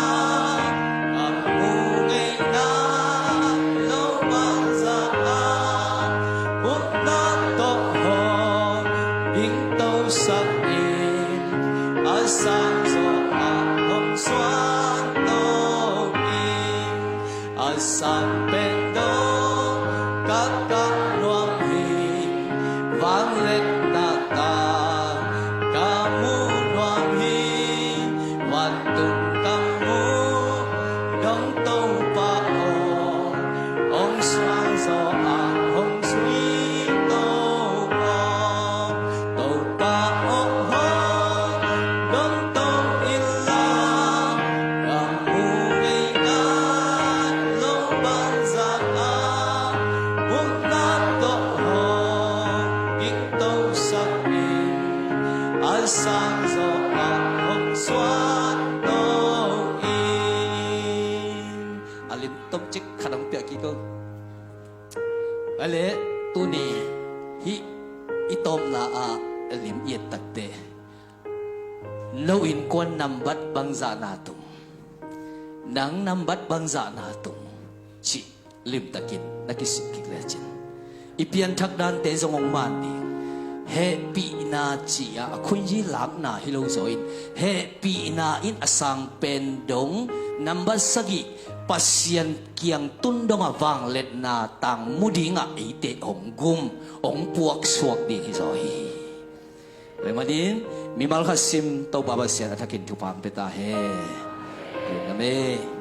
ka muh ngei nai lo banzah a, upna tawh hong dingtosak in, a sang zaw a hong suanto in. A sang pen dong ka kah nuam hi, vangliatna tang ka mu nuam hi, vantung ka mu dong Topa aw, hong sang zaw a hong suanto aw. Topa aw hong dongto inla, ka muh ngei nai lo banzah a, upna tawh hong dingtosak in, a sang zaw a hong suanto in. A lim tomcik khat hong piak kik o. A le, tuni hih i tawpna ah a lim i et takteh, no innkuan nambat bangzah na tung, nang nambat bangzah na tung, cih limtakin na kisik kik lecin, i pianthak dante zong hong man ding. Hehpihna cih ah a khuizi lakna hi lo zaw in, hehpihna in a sang pen dong nambat sagih Pasian kiang tun dong a vangliatna tang mu dingah eite hong gum, hong puaksuak ding hi zaw hi. Tua ahih manin mimal khat sim, Topa Pasian a thakin thupha hong pia ta hen. Amen.